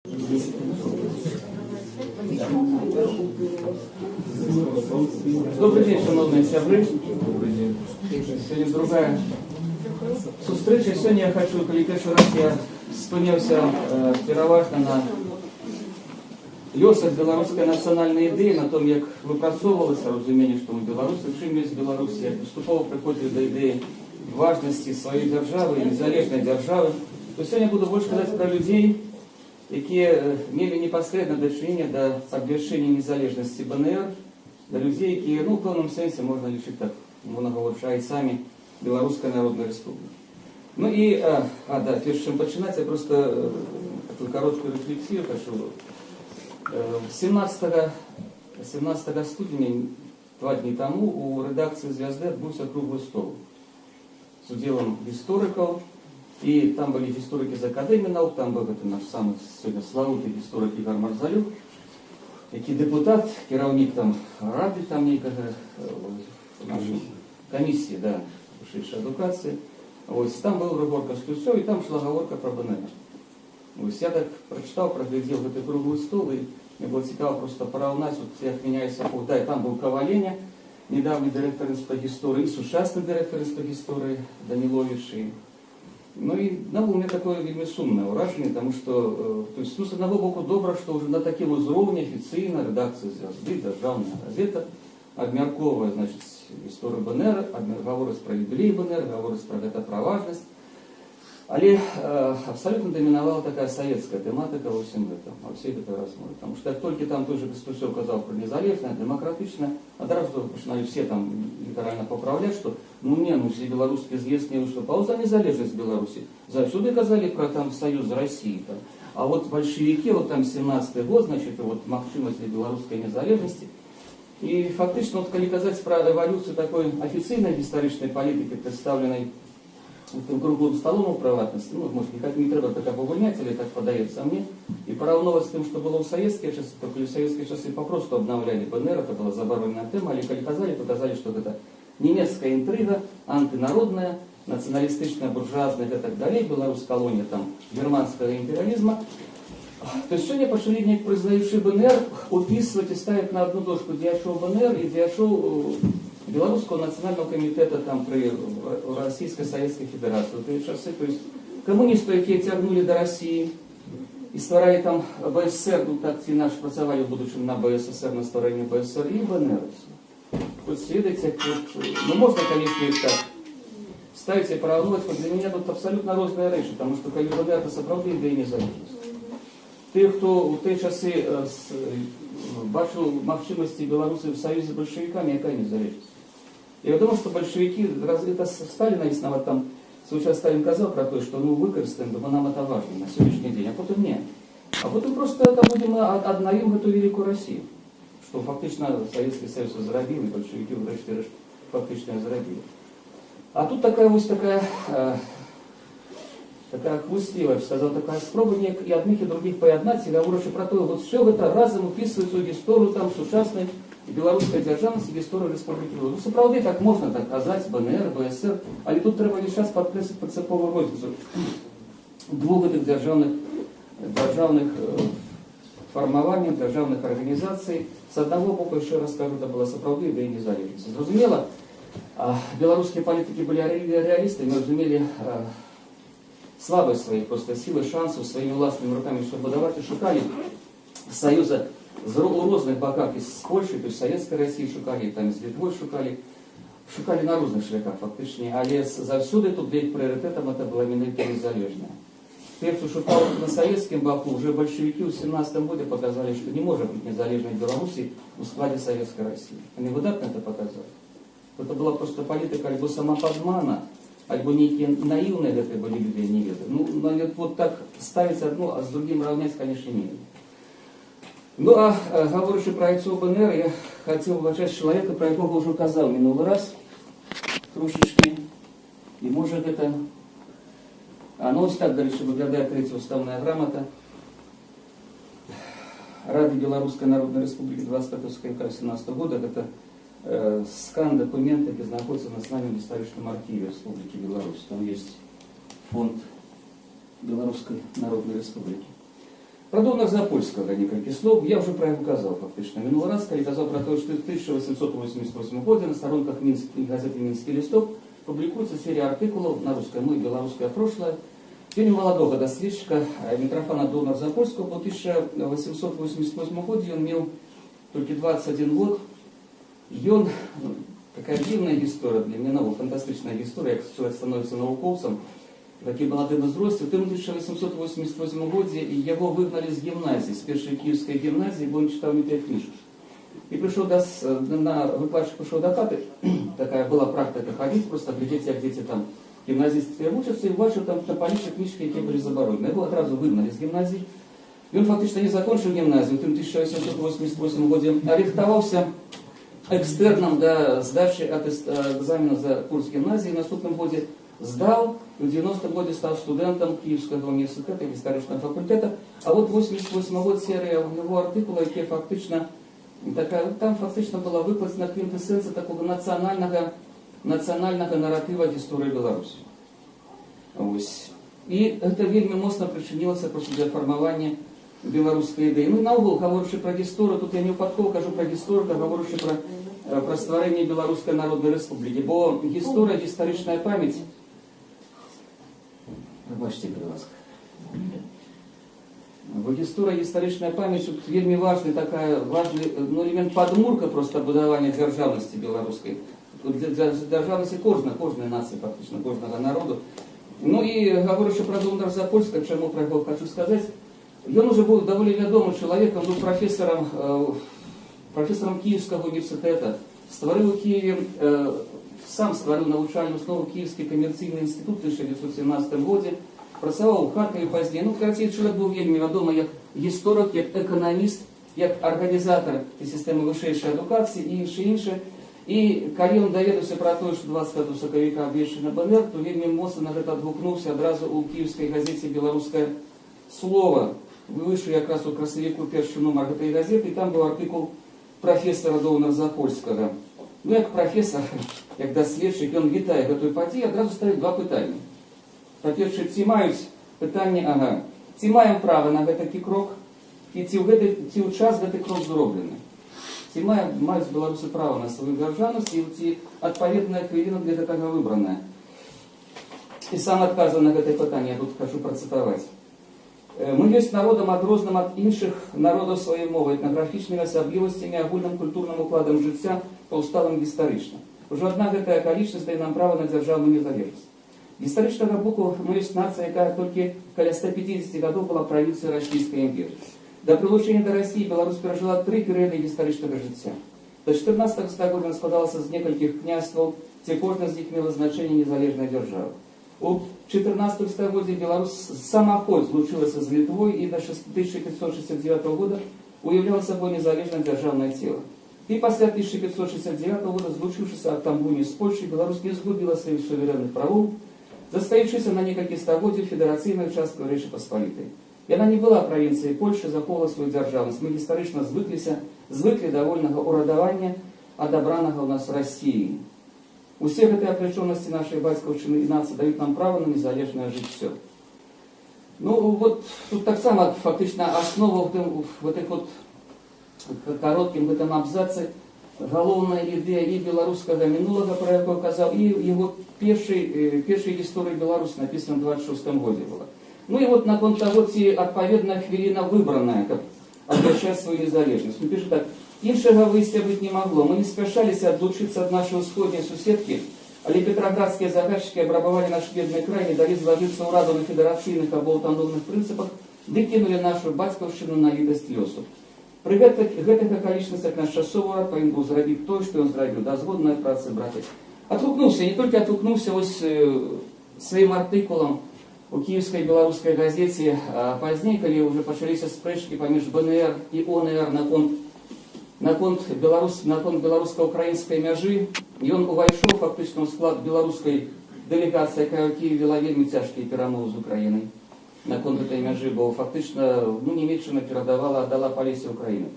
Добры дзень, шаноўныя сябры. Добры дзень. Сёння другая сустрэча. Сёння я хачу, калі першы раз я спыняўся пераважна на лёсах беларускай нацыянальнай ідэі, на том, як выпрацоўвалася разуменне, што мы беларусы, чым ёсць Беларусь, як паступова прыходзілі да ідэі важнасці сваёй дзяржавы, незалежнай дзяржавы, то сёння буду больш казаць пра людзей, якія мелі непасрэдна дачыненне да абвяшчэння незалежнасці БНР, да людзей, якія, ну, у пэўным сэнсе можна лічыць так, умоўна гаворачы, айцамі Беларускай Народнай Рэспублікі. Ну і, да, перш чым пачынаць, я проста такую кароткую рэфлексію хачу. 17 студзеня, 2 дні таму, у рэдакцыі «Звязды» адбыўся круглы стол з удзелам гісторыкаў. І там былі гісторыкі з Акадэміі навук, там быў гэты наш самы сёння славуты гісторык Ігар Марзалюк, які дэпутат, кіраўнік там рады там нейкага нашай камісіі, да, вышэйшай адукацыі. Вось, там быў Рыгор Кастусёў, і там шла гаворка пра БНР. Вось, я так прачытаў, праглядзеў гэты круглы стол, і мне было цікава проста параўнаць, вот, як мяняецца эпоха. Да, і там быў Каваленя, недавні дырэктар Інстытута гісторыі, і сучасны дырэктар Інстытута гісторыі Даніловіч. І, ну і наогул у мяне такое вельмі сумнае ўражанне, таму што, то есть, ну, з аднаго боку, добра, што ўжо на такім узроўні афіцыйна рэдакцыя «Звязды», дзяржаўная газета, абмяркоўвае, значыць, гісторыю БНР, гаворыць пра юбілей БНР, гаворыць пра гэта, пра важнасць. Але абсалютна дамінавала такая савецкая тэматыка ва ўсім гэтым, ва ўсей гэтай размове. Таму што як толькі там той жа Кастусёў казаў пра незалежнае, дэмакратычнае, адразу пачыналі все там літаральна папраўляць, што ну не, ну Усебеларускі з'езд не выступаў за незалежнасць Беларусі. Заўсёды казалі пра там саюз з Расіяй. Там. А вот бальшавікі, вот там 17 год, значит, вот магчымасць для беларускай незалежнасці. І фактычна, вот, калі казаць пра эвалюцыю такой афіцыйнай гістарычнай палітыкі, прадстаўленай тым круглым сталом у прыватнасці, ну, можа, не трэба так абагульняць, але так падаецца мне, і параўноўваць з тым, што было ў савецкія часы, то калі ў савецкія часы папросту абнаўлялі БНР, это была забароненая тэма, але калі казалі, то казалі, што гэта нямецкая інтрыга, антынародная, нацыяналістычная, буржуазная і так далей, Беларусь калонія там германскага імперыялізма. То есть сёння пачалі неяк, прызнаючы БНР, упісваць і ставіць на одну дошку дзеячоў БНР і дзеячоў Беларускага нацыянальнага камітэта там пры Расійскай Савецкай Федэрацыі. У тыя часы, то есть камуністаў, якія цягнулі да Расіі і стваралі там БССР, ну так ці інакш працавалі ў будучым на БССР, на стварэнне БССР і БНР. Вот ведаеце, вот, ну можна, конечно, іх так ставіць і параўноўваць, вот для мяне тут абсалютна розныя рэчы, таму што калі БНР, это сапраўды ідэя незалежнасці. Тых, хто ў тыя часы бачыў магчымасці Беларусі ў саюзе з бальшавікамі, якая незалежнасць? Я думаю, што бальшавікі, раз это Сталіна есть, нават там свой час Сталін казаў пра тое, што ну выкарыстаем, бо нам это важно на сённяшні дзень, а потым не. А потым проста это будем аднавім гэту вялікую Расію, што фактычна Савецкі Саюз зрабіў, і бальшавікі ўрэшце рэшт фактычна зрабілі. А тут такая вось такая хлуслівая, я б сказаў, такая спроба неяк і адных, і другіх паяднаць, і гаворачы пра тое, вот все гэта разам упісваецца ў гісторыю там сучаснай беларускай дзяржаўнасці, гісторыю Рэспублікі Беларусь. Ну, сапраўды так можна так казаць, БНР, БСР, але тут трэба ўвесь час падкрэсліць прынцыповую розніцу двух гэтых дзяржаўных фармаванняў, дзяржаўных арганізацый. З аднаго боку, яшчэ раз скажу, это была сапраўды ідэя незалежнасці. Зразумела, беларускія палітыкі былі рэалістамі, разумелі слабасць сваіх проста сілы, шансаў сваімі ўласнымі рукамі ўсё будаваць і шукалі саюза у розных баках і з Польшай, то есть Савецкай Расіі шукалі, там з Літвой шукалі, шукалі на розных шляхах фактычна, але заўсёды тут для іх прыярытэтам это была менавіта незалежная. Тыя, хто шукаў на савецкім баку, уже бальшавікі ў 17 годзе показалі, што не можа быць незалежнай Беларусі ў складзе Савецкай Расіі. Они выдатна это показали. Это была просто палітыка альбо самападмана, альбо нейкія наіўныя гэты былі людзі, я не ведаю. Ну, нават вот так ставіць одно, а з другім раўняць, конечно, не. Ну, а гаворачы пра айцоў БНР, я хацеў пачаць з чалавека, пра якога ўжо казаў мінулы раз трошачкі. І можа гэта. А, ну, ось так, дарэчы, выглядае трэцяя уставная грамата Рады Беларускай Народнай Рэспублікі 25 сакавіка 17 года. Гэта скан дакумента, які знаходзіцца ў Нацыянальным гістарычным архіве Рэспублікі Беларусь. Там есть фонд Беларускай Народнай Рэспублікі. Пра Доўнар-Запольскага некалькі слоў. Я ўжо пра яго казаў фактычна мінулы раз, калі казаў пра тое, што ў 1888 годзе на старонках газеты «Минский листок» публікуецца серія артыкулаў на рускай мове «Белорусское прошлое» вельмі маладога даследчыка Мітрафана Доўнар-Запольскага, бо 1888 годзе ён меў толькі 21 год. Ён, ну, такая дзіўная гісторыя для мяне, ну, фантастычная гісторыя, як чалавек становіцца навукоўцам, такі малады ўзросце. У тым 1888 годзе яго выгналі з гімназіі, з першай кіеўскай гімназіі, бо ён чытаў не тыя кніжкі. І прыйшоў на выкладчык прыйшоў да хаты, такая была практыка хадзіць, проста глядзець, як дзеці там гімназісты вучацца, і ўбачыў там на паліцы кніжкі, якія былі забаронены. Яго адразу выгналі з гімназіі. Ён фактычна не закончыў гімназію ў тым 1888 годзе, а рыхтаваўся экстэрнам да здачы экзамена за курс гімназіі. В наступным годзе здаў, і ў 90-м годзе стаў студэнтам Кіеўскага універсітэта, гістарычнага факультэта. А вот 88 год — серыя яго артыкулаў, якія фактычна такая, там фактычна была выкладзена квінтэсэнцыя такога нацыянальнага наратыва гісторыі Беларусі. Вось. І гэта вельмі моцна прычынілася проста для фармавання беларускай ідэі. Ну, наогул, гаворачы пра гісторыю, тут я не выпадкова кажу пра гісторыка, гаворачы пра стварэнне Беларускай Народнай Рэспублікі, бо гісторыя, гістарычная памяць. Прабачце, будзь ласка. Бо гісторыя, гістарычная памяць тут вельмі важны такая важны, ну, элемент падмурка проста будавання дзяржаўнасці беларускай. Тут для дзяржаўнасці кожнай нацыі, фактычна кожнага народу. Ну і гаворачы пра Доўнар-Запольскага, чаму пра яго хачу сказаць, ён ужо быў даволі вядомым чалавекам, быў прафесарам Кіеўскага універсітэта, стварыў у Кіеве, сам стварыў навучальную установу Кіеўскі камерцыйны інстытут у 1917 годзе, працаваў у Харкаве пазней. Ну, карацей, чалавек быў вельмі вядомы як гісторык, як эканаміст, як арганізатар сістэмы вышэйшай адукацыі і іншае, іншае. І калі ён даведаўся пра тое, што 25 сакавіка абвешчана БНР, то вельмі моцна на гэта адгукнуўся адразу ў кіеўскай газеце «Беларускае слова». Выйшаў якраз у красавіку першы нумар гэтай газеты, і там быў артыкул прафесара Доўнар-Запольскага. Ну, як прафесар, як даследчык, ён вітае гэтую падзею, адразу ставіць два пытанні. Па-першае, ці маюць пытанне, ага, ці маем права на гэтакі крок, і ці ў час гэты крок зроблены. Ці маюць беларусы права на сваю дзяржаўнасць, і ці адпаведная хвіліна для гэтага выбраная. І сам адказвае на гэтае пытанне, я тут хачу працытаваць. Мы ёсць народам, адрозным ад іншых народаў сваёй мовай, этнаграфічнымі асаблівасцямі, агульным культурным укладам жыцця, паўсталым гістарычна. Ужо адна гэтая акалічнасць дае нам права на дзяржаўную незалежнасць. З гістарычнага боку мы ёсць нацыя, якая толькі каля 150 гадоў была правінцыяй Расійскай імперыі. Да прылучэння да Расіі Беларусь перажыла тры перыяды гістарычнага жыцця. Да 14 стагоддзя яна складалася з некалькіх княстваў, дзе кожна з іх мела значэнне незалежнай дзяржавы. У 14 стагоддзі Беларусь самаход злучылася з Літвой і да 1569 года уяўляла сабой незалежнае дзяржаўнае цела. І пасля 1569 года, злучыўшыся ад тамбуні з Польшай, Беларусь не згубіла сваіх суверэнных правоў, застаючыся на некалькі стагоддзяў федэрацыйнай часткай Рэчы Паспалітай. Яна не была правінцыяй Польшы, захоўвала сваю дзяржаўнасць. Мы гістарычна звыклі да вольнага урадавання, адабранага ў нас Расіяй. Усе гэтыя акалічнасці нашай бацькаўшчыны і нацыі даюць нам права на незалежнае жыццё. Ну, вот тут таксама фактычна аснова в гэтых вот кароткім гэтым абзацы галоўная ідэя і беларускага мінулага, пра якую казаў, і яго першай гісторыі Беларусі, напісана ў 26 годзе была. Ну і вот наконт таго, ці адпаведная хвіліна выбраная, каб абвяшчаць сваю незалежнасць. Он піша так: «Іншага выйсця быць не магло. Мы не спяшаліся адлучыцца ад нашай усходняй суседкі, але петраградскія загадчыкі абрабавалі наш бедны край, не далі злажыцца ўраду на федэрацыйных або аўтаномных прынцыпах, ды кінулі нашу бацькаўшчыну на літасць лёсу. Пры гэтых акалічнасцях наш часовы урад павінен быў зрабіць тое, што ён зрабіў. Да згодная працы, браты». Адгукнуўся, не толькі адгукнуўся вось сваім артыкулам у кіеўскай беларускай газеце, а пазней, калі ўжо пачаліся спрэчкі паміж БНР і ОНР наконт беларуска-украінскай мяжы, ён увайшоў фактычна ў склад беларускай дэлегацыі, якая ў Кіеве вела вельмі цяжкія перамовы з Украінай наконт гэтай мяжы, бо фактычна, ну, Нямеччына перадавала, аддала Палессе Украіны.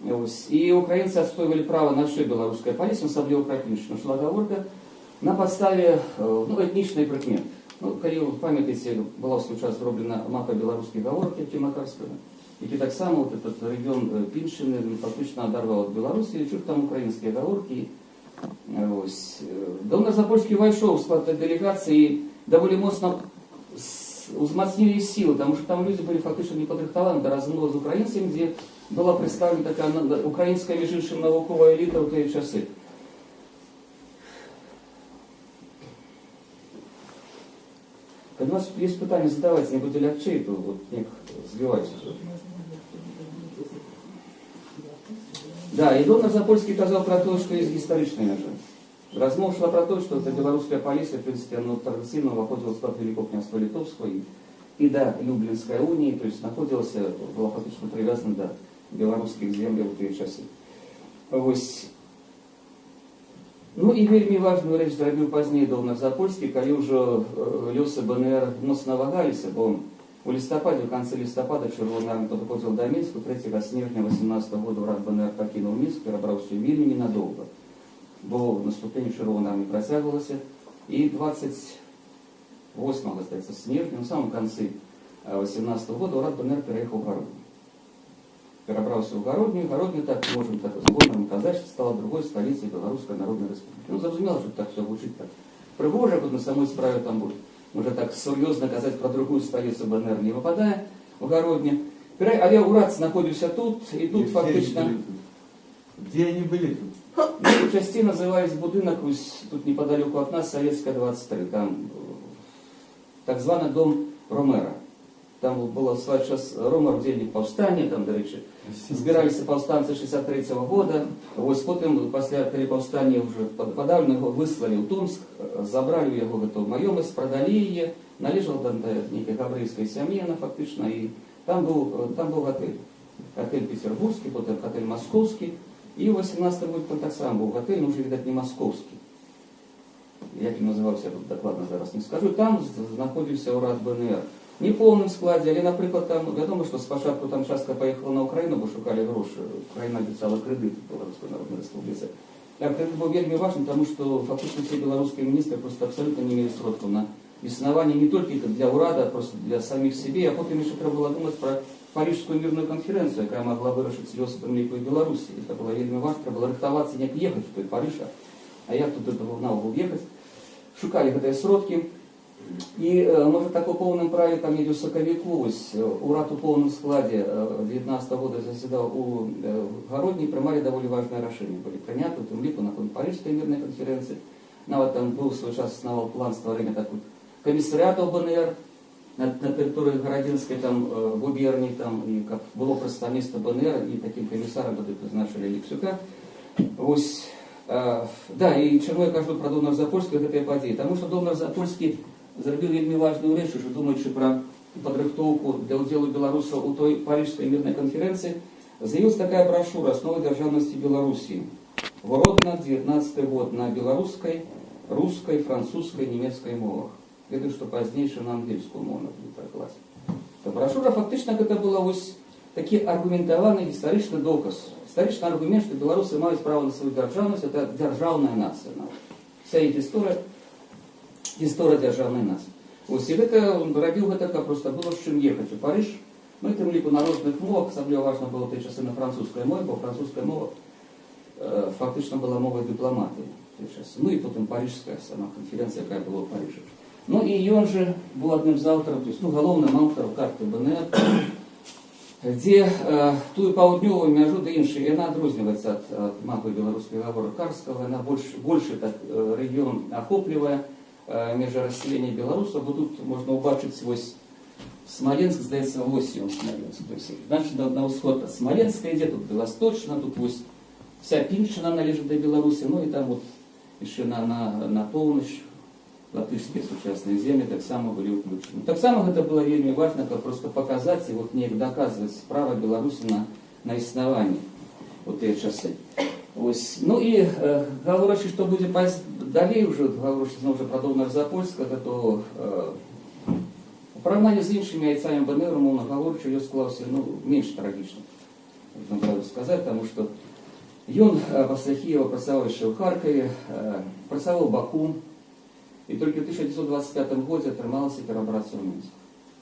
Ось. І украінцы адстойвалі права на ўсё беларускае Палессе, асабліва Крапіншчыну. Шла гаворка на падставе, ну, этнічнай прыкметы. Ну, калі вы памятаеце, была ў свой час зроблена мапа беларускіх гаворак Якіма Карскага, які таксама вот этот рэгіён Піншчыны фактычна адарваў ад Беларусі, і чуў там украінскія гаворкі. Ось. Доўнар-Запольскі ўвайшоў у склад той дэлегацыі, даволі моцна узмацнілі сілы, таму што там людзі былі фактычна не падрыхтаваны да размовы з украінцамі, дзе была прадстаўлена такая украінская, між іншым, навуковая эліта ў тыя часы. Калі у вас есть пытанне, задавайце, не будзе лягчэй, то вот неяк збіваюся. Да, і Доўнар-Запольскі казаў пра тое, што ёсць гістарычная мяжа. Размова шла пра тое, што это беларуская Палессе, в принципе, оно традыцыйна ўваходзіла ў склад Вялікага княства Літоўскага і да Люблінскай уніі, то есть находилася, была фактычна прывязана да беларускіх земляў у тыя часы. Вось. Ну і вельмі важную рэч зрабіў пазней Доўнар-Запольскі, калі ўжо лёсы БНР моцна вагаліся, бо у лістападзе, у канцы лістапада Чырвоная армія падыходзіла да Мінску, 3 снежня 18 года ўрад БНР пакінуў Мінск, перабраўся ў Вільню ненадоўга, бо наступленне Чырвонай арміі працягвалася, і 28, здаецца, снежня, у самым канцы 18 года ўрад БНР пераехаў у Гародню. Перабраўся ў Гародню, і Гародню, так можам так з гонарам казаць, што стала другой сталіцай Беларускай Народнай Рэспублікі. Ну, зразумела, што так всё гучыць так прыгожа, бо на самой справе там будет уже так сур'ёзна казаць пра другую сталіцу БНР не выпадае у Гародні. Але ўрад знаходзіўся тут, і тут И фактычна... все они были тут. Где они были тут? Ну, часцей называюць будынак вось тут неподалеку от нас, Советская, 23, там так званы дом Ромера. Там было в свой час Ромер, удзельнік паўстання, там, дарэчы, збіраліся паўстанцы 63-го года. Вось потым, пасля, калі паўстанне ўжо падаўлена, яго выслалі ў Томск, забралі ў яго гэту маёмасць, прадалі яе, належала там да нейкай габрэйскай сям'і яна фактычна, і там быў гатэль. Гатэль петербургскі, потым гатэль маскоўскі, і ў 18 годзе там таксама быў гатэль, но ўжо, відаць, не маскоўскі. Як ён называўся, я тут дакладна зараз не скажу. Там знаходзіўся ўрад БНР. Не ў поўным складзе, але, напрыклад, там, вядома, што спачатку там частка паехала на Украіну, бо шукалі грошы. Украіна абяцала крэдыт Беларускай Народнай Рэспубліцы. А крэдыт быў вельмі важны, таму што фактычна все беларускія міністры просто абсалютна не мелі сродкаў на існаванне не толькі для ўрада, а просто для саміх сябе, а потым яшчэ трэба было думаць пра Парыжскую мірную канферэнцыю, якая магла вырашыць лёс там нейкай Беларусі. Это было вельмі важна, трэба было рыхтавацца, неяк ехаць у той Парыж, а як тут этого наогул ехаць? Шукалі гэтыя сродкі. І, можа, так у поўным праве там недзе ў сакавіку, вось, урад у поўным складзе 19 года заседаў у Гародні, прымалі даволі важныя рашэнні. Былі прыняты, у тым ліку наконт Парыжскай мірнай канферэнцыі. Нават там быў свой час існаваў план стварэння такой камісарыятаў БНР на тэрыторыі Гарадзенскай там, губерні, там, і каб было прадстаўніцтва БНР, і такім камісарам тады прызначылі Алексюка. Вось, да, і чаму я кажу пра Доўнар-Запольскага гэтыя падзеі? Таму што Доўнар-Запольскі зрабіў вельмі важную рэч, ужо думаючы пра падрыхтоўку для ўдзелу беларусаў у той Парыжскай мірнай канферэнцыі, з'явілася такая брашура «Основы дзяржаўнасці Беларусі». Гродна, 19 год, на беларускай, рускай, французскай, нямецкай мовах. Ведаю, што пазнейшы на ангельскую мову надо будет перакласць. Та брашура фактычна гэта была вось такі аргументаваны гістарычны доказ. Гістарычны аргумент, што беларусы маюць права на сваю дзяржаўнасць, это дзяржаўная нацыя нават. Вся іх гісторыя, гісторыя дзяржаўнай нацыі. Вось, і гэта, он рабіў гэта, каб проста было з чым ехаць у Парыж. Ну і тым ліку на розных мовах, асабліва важна было тыя часы на французскай мове, бо французская мова фактычна была мовай дыпламатыі тыя часы. Ну і потым парыжская сама канферэнцыя, якая была ў Парыжы. Ну і ён же быў адным з аўтараў, то есть, ну, галоўным аўтарам карты БНР, дзе тую паўднёвую мяжу да іншай, яна адрозніваецца ад мапы беларускай гаворак Карскага, яна больш так, рэгіён ахоплівае, межа расселення беларусаў, бо тут можна ўбачыць вось Смаленск, здаецца, вось ён Смаленск, то есть, значит, на ўсход ад Смаленска ідзе, тут Беласточна, тут вось вся Піншчына належыць да Беларусі, ну і там вот яшчэ на поўнач латышскія сучасныя землі таксама былі ўключаны. Таксама гэта было вельмі важна, каб просто паказаць і вот неяк даказваць права Беларусі на існаванне у тыя часы. Ось. Ну і гаворачы, што будзе далей ўжо, гаворачы зноў жа пра Доўнар-Запольскага, то у параўнанні з іншымі айцамі БНР, умоўна гаворачы, лёс склаўся, ну, менш трагічна, можна правду сказаць, таму што ён пасля Кіева працаваў яшчэ ў Харкаве, працаваў у Баку. І толькі ў 1925 годзе атрымалася перабрацца ў Мінск.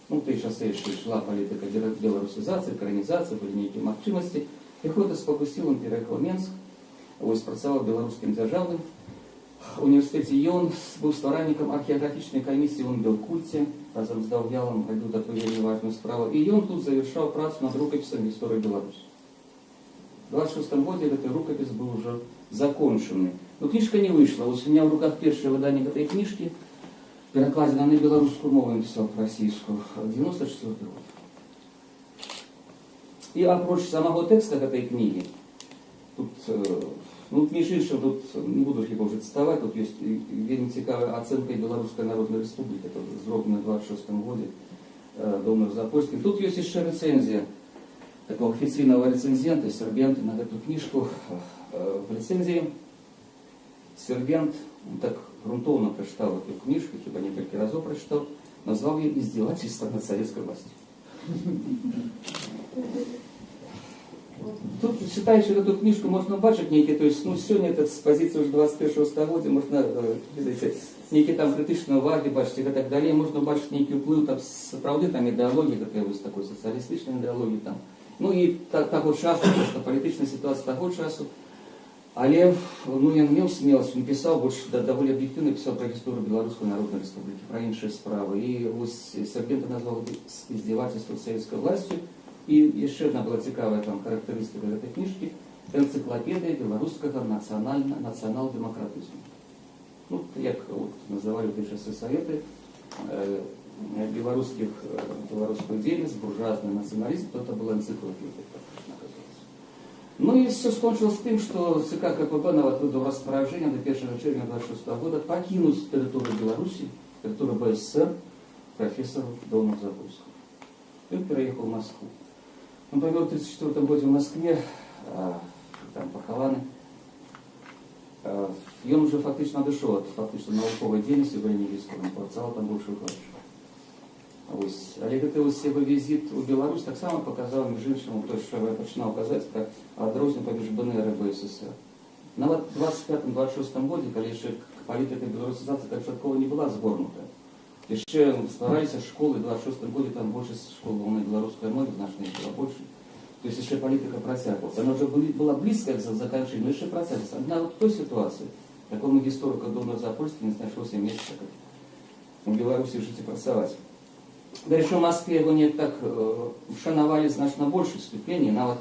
Ну, у тыя часы яшчэ ішла палітыка беларусізацыі, карэнізацыі, былі нейкія магчымасці. Яго спакусіла, ён пераехаў у Менск, вось працаваў у Беларускім дзяржаўным універсітэце. Ён быў стваральнікам археаграфічнай камісіі ў Белкульце, разам з Даўгялам рабіў такую вельмі важную справу. І ён тут завяршаў працу над рукапісам гісторыі Беларусі. У 26 годзе гэты рукапіс быў ужо закончаны. Но кніжка не выйшла. Вот у меня в руках першае выданне гэтай кніжкі, перакладзена на беларускую мову, ён пісаў па-расійску, 94 год. І апроч самого тэкста гэтай кнігі, тут, ну, між іншым, тут не буду хіба ўжо цытаваць, тут ёсць вельмі цікавая ацэнка Беларускай Народнай Рэспублікі, это зроблена ў 26 годзе Доўнар-Запольскім. Тут ёсць яшчэ рэцэнзія такого афіцыйнага рэцэнзента Сербента на гэту кніжку. В рэцэнзіі Сербент, он так грунтоўна прачытаў эту кніжку, хіба некалькі разоў прачытаў, назваў ее издевательством над советской властью. Тут, чытаючы эту кніжку, можна убачыць нейкі, то есть, ну, сёння это з пазіцыі ўжо 21 стагоддзя, можна, ведаеце, нейкі там крытычныя увагі бачыць і так далей, можна убачыць нейкі ўплыў там сапраўды там ідэалогіі, такой вось такой сацыялістычнай ідэалогіі там. Ну і таго часу, просто палітычная сітуацыя таго часу. Але, ну, ён меў смеласць, ён пісаў больш даволі аб'ектыўна пісаў пра гісторыю Беларускай Народнай Рэспублікі, пра іншыя справы. І вось Сербента назваў гэта издевательство советской властью. І яшчэ одна была цікавая там характарыстыка гэтай кніжкі: энцыклапедыя беларускага нацыянал-дэмакратызму. Ну, як вот называлі ў тыя часы саветы беларускую дзейнасць, буржуазны нацыяналізм, то это была энцыклапедыя, фактычна аказалася. Ну і все скончылася тым, што ЦК КПБ нават выдаў распараджэнне до 1 чэрвеня 26 года пакінуць тэрыторыю Беларусі, тэрыторыю БССР прафесару Доўнар-Запольскаму. Ён пераехаў у Маскву. Он памёр у 1934 годзе ў Маскве, там пахаваны. Ён уже фактычна адышоў ад фактычна навуковай дзейнасці ў галіне гісторыі, працаваў там больш выкладчыкам. Вось. Але гэты вось яго візіт у Беларусь таксама паказаў, між іншым, той, што я пачынаў казаць пра адрозненне паміж БНР і БССР. Нават у 25-26 годзе, калі яшчэ палітыка беларусізацыі канчаткова не была згорнутая, яшчэ ствараліся школы, у 26 годзе там большасць школ была на беларускай мове, значна іх было больше. То есть яшчэ палітыка працягвалася. Она уже была блізкая к заканчэнню, но яшчэ працягвалася. Нават у той сітуацыі такому гісторыку Доўнар-Запольскі не знайшлося месца, каб у Беларусі жыць і працаваць. Дарэчы, у Маскве яго не так шанавалі значна большай ступені, нават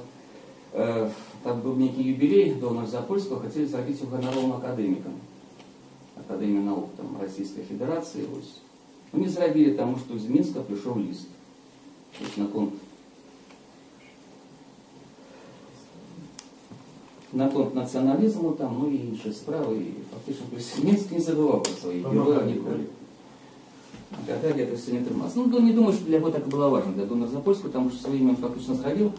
там быў нейкі юбілей Доўнар-Запольскага, хацелі зрабіць яго ганаровым акадэмікам Акадэміі навук там Расійскай Федэрацыі. Вось. Ну, не зрабілі, таму што з Мінска прыйшоў ліст. Вось наконт нацыяналізму там, ну і іншыя справы. І фактычна, то есть Мінск не забываў пра сваіх герояў ніколі. Гадалі, это все не атрымалася. Ну, не думаю, што для яго так было важна, для Доўнар-Запольскага, таму што сваім ён фактычна зрабіў.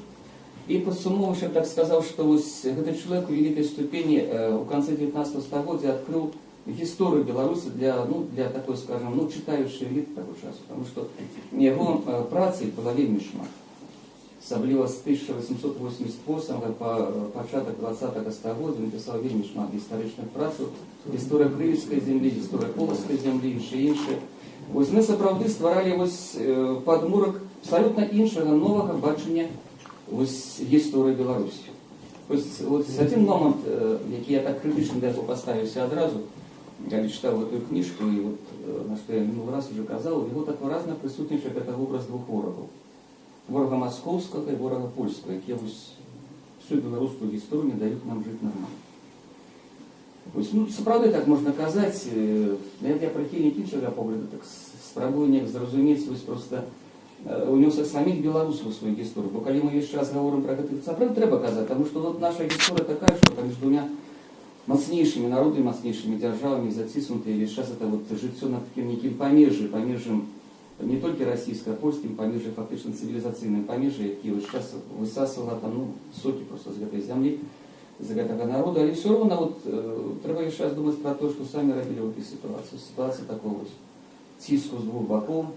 І падсумоўваючы, я б так сказаў, што вось гэты чалавек у вялікай ступені у канцы 19 стагоддзя адкрыў гісторыю Беларусі для, ну, для такой, скажем, ну, чытаючай эліты таго часу, потому што яго працы было вельмі шмат. Асабліва з 1888 па пачатак 20 стагоддзя напісаў вельмі шмат гістарычных працаў: гісторыя Крывіцкай зямлі, гісторыя Полацкай зямлі, іншыя, іншыя. Вось мы сапраўды стваралі вось падмурак абсалютна іншага, новага бачання вось гісторыі Беларусі. Вось, вот адзін момант, які я так крытычна да яго паставіўся адразу, калі чытаў гэтую кніжку, і вот, на што я мінулы раз уже казаў, яго так выразна прысутнічае гэта вобраз двух ворагаў. Ворага маскоўскага і ворага польскага, якія вось всю беларускую гісторыю не даюць нам жыць нармальна. Вось, ну, сапраўды так можна казаць, я прыхільнік іншага погляду, так спрабую неяк зразумець вось просто унёсак саміх беларусаў у сваю гісторыю. Бо калі мы ўвесь час гаворым пра гэтых, сапраўды трэба казаць, таму што вот наша гісторыя такая, што паміж двумя мацнейшымі народамі, мацнейшымі дзяржавамі заціснутыя ўвесь час это вот жыццё на такім нейкім памежжы, памежжым не толькі расійска-польскім, памежжы фактычна цывілізацыйным памежжы, які ўвесь час высасвала там, ну, сокі просто з гэтай зямлі, з гэтага народу, але все роўна вот, трэба яшчэ раз думаць пра то, што самі рабілі ў этой сітуацыі. Сітуацыя такого вось ціску з двух бакоў,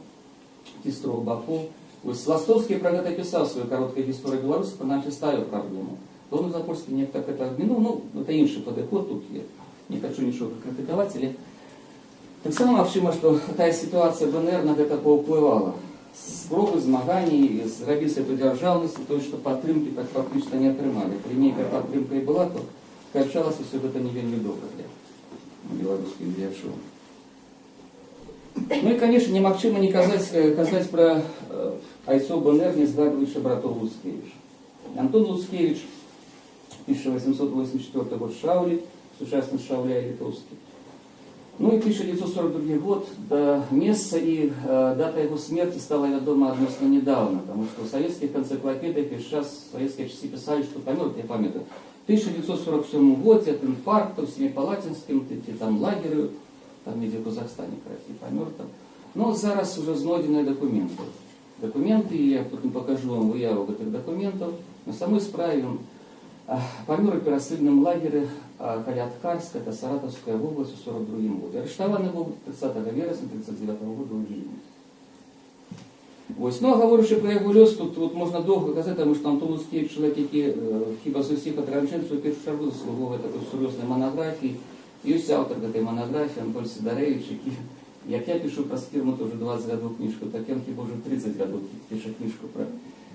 ці з трох бакоў. Вось Ластоўскі пра гэта пісаў сваю кароткую гісторыю Беларусі, прынамсі ставіў праблему. Доўнар-Запольскі неяк так это адмінуў, ну, это іншы падыход, тут я не хочу нічога крытыкаваць, але Таксама магчыма, што тая сітуацыя БНР на гэта паўплывала. Спробы, змаганні зрабіць эту дзяржаўнасць, той, што падтрымкі так фактычна не атрымалі. Калі нейкая падтрымка і была, то канчалася ўсё гэта не вельмі добра для беларускіх дзеячоў. Ну і, конечно, немагчыма не казаць пра айцоў БНР, не згадваючы братоў Луцкевіча. Антон Луцкевіч, 1884 год, Шаўлі, сучасны Шаўляй літоўскі. Ну і 1942 год, да месца і дата яго смерти стала вядома адносна недавно, потому что в советских энциклопедиях весь час в советские часы писали, что памёр, я памятаю, в 1947 году от инфаркта в Семипалатинском, там лагерю, там где в Казахстане, короче, памёр там. Но зараз уже знойдзеныя документы. Документы, я потом покажу вам выяву гэтых документов. На самой справе он памёр у перасыльным лагеры каля Аткарска, это Саратовская область, у 42 году. Арыштаваны быў 30 верасня 39 года ў Вільні. Вось. Ну, а гаворачы пра яго лёс, тут вот можна доўга казаць, таму што Антон Луцкевіч чалавек, які хіба з усіх адраджэнцаў у першую чаргу заслугоўвае такой сур'ёзнай манаграфіі. Ёсць аўтар гэтай манаграфіі Антон Сідарэвіч, які, як я пішу пра Скірмунта ўжо 20 гадоў кніжку, так ён хіба ўжо 30 гадоў піша кніжку пра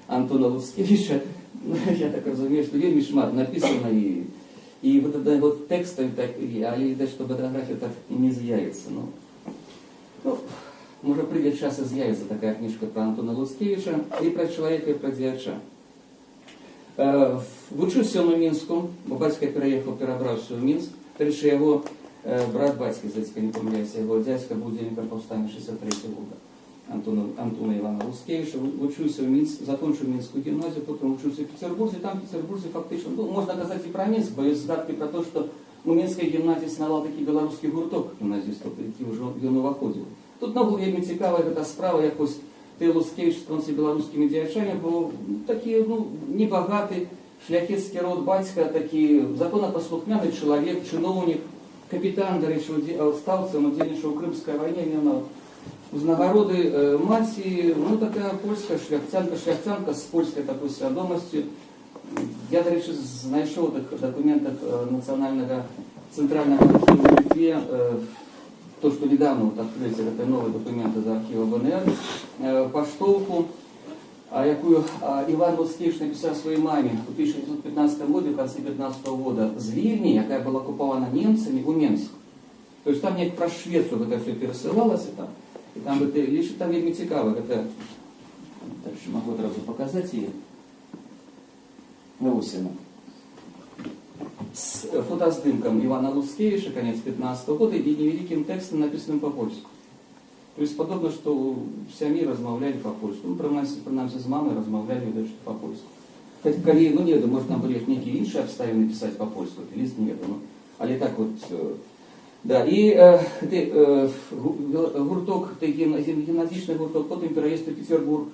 Антона Луцкевіча. Ну, я так разумею, што вельмі шмат напісана і вот это вот тэкстаў, так, і, але відаць, што манаграфія так і не з'явіцца. Ну, можа, прыйдзе час, і з'явіцца такая кніжка пра Антона Луцкевіча, і пра чалавека, і пра дзеяча. Вучыўся ён у Мінску, бо бацька пераехаў, перабраўся ў Мінск. Дарэчы, яго брат бацькі, здаецца, не памыляюся, яго дзядзька быў удзельнікам паўстання 63 года. Антона Івана Луцкевіча, вучыўся ў Мінск, закончыў Мінскую гімназію, потым вучыўся ў Пецярбурзе, там в Пецярбурзе фактычна, ну, можна казаць і пра Мінск, бо ёсць згадкі пра то, што у Мінскай гімназіі існаваў такі беларускі гурток гімназістаў, які ўжо ён уваходзіў. Тут наогул вельмі цікавая гэта справа, як вось ты Луцкевіч становіцца беларускімі дзеячамі, бо такі, ну, небагаты шляхецкі род, бацька такі законапаслухмяны чалавек, чыноўнік, капітан, дарэчы, адстаўцы, ён удзельнічаў у Крымскай вайне, меў нават узнагароды, маці, ну, такая польская шляхцянка, шляхцянка з польскай такой свядомасцю. Я, дарэчы, знайшоў у дакументах Нацыянальнага цэнтральнага архіва ў Літве, то, што недавно вот открылись, это новые документы из архива БНР, паштоўку, якую Іван Луцкевіч напісаў сваёй маме ў 1915 году, в конце 15 года, з Вільні, якая была акупавана немцамі, у Менск. То есть там неяк праз Швецыю гэта все перасылалася там. І там гэта, лічы, там вельмі цікава, гэта, дальше могу одразу показаць яе. Вось яна. З фотаздымкам Івана Луцкевіча, конец 15 года, і невялікім тэкстам, напісаным па-польску. То есть падобна, што ў сям'і размаўлялі па-польску. Ну, прынамсі, з мамай размаўлялі, відаць, што па-польску. Хоць калі, ну, не ведаю, можа, там былі нейкія іншыя абставіны пісаць па-польску, ліст, не ведаю. Ну, але так вот, да, і ты, гурток, ты гімназічны гурток, потым пераезд у Пецярбург,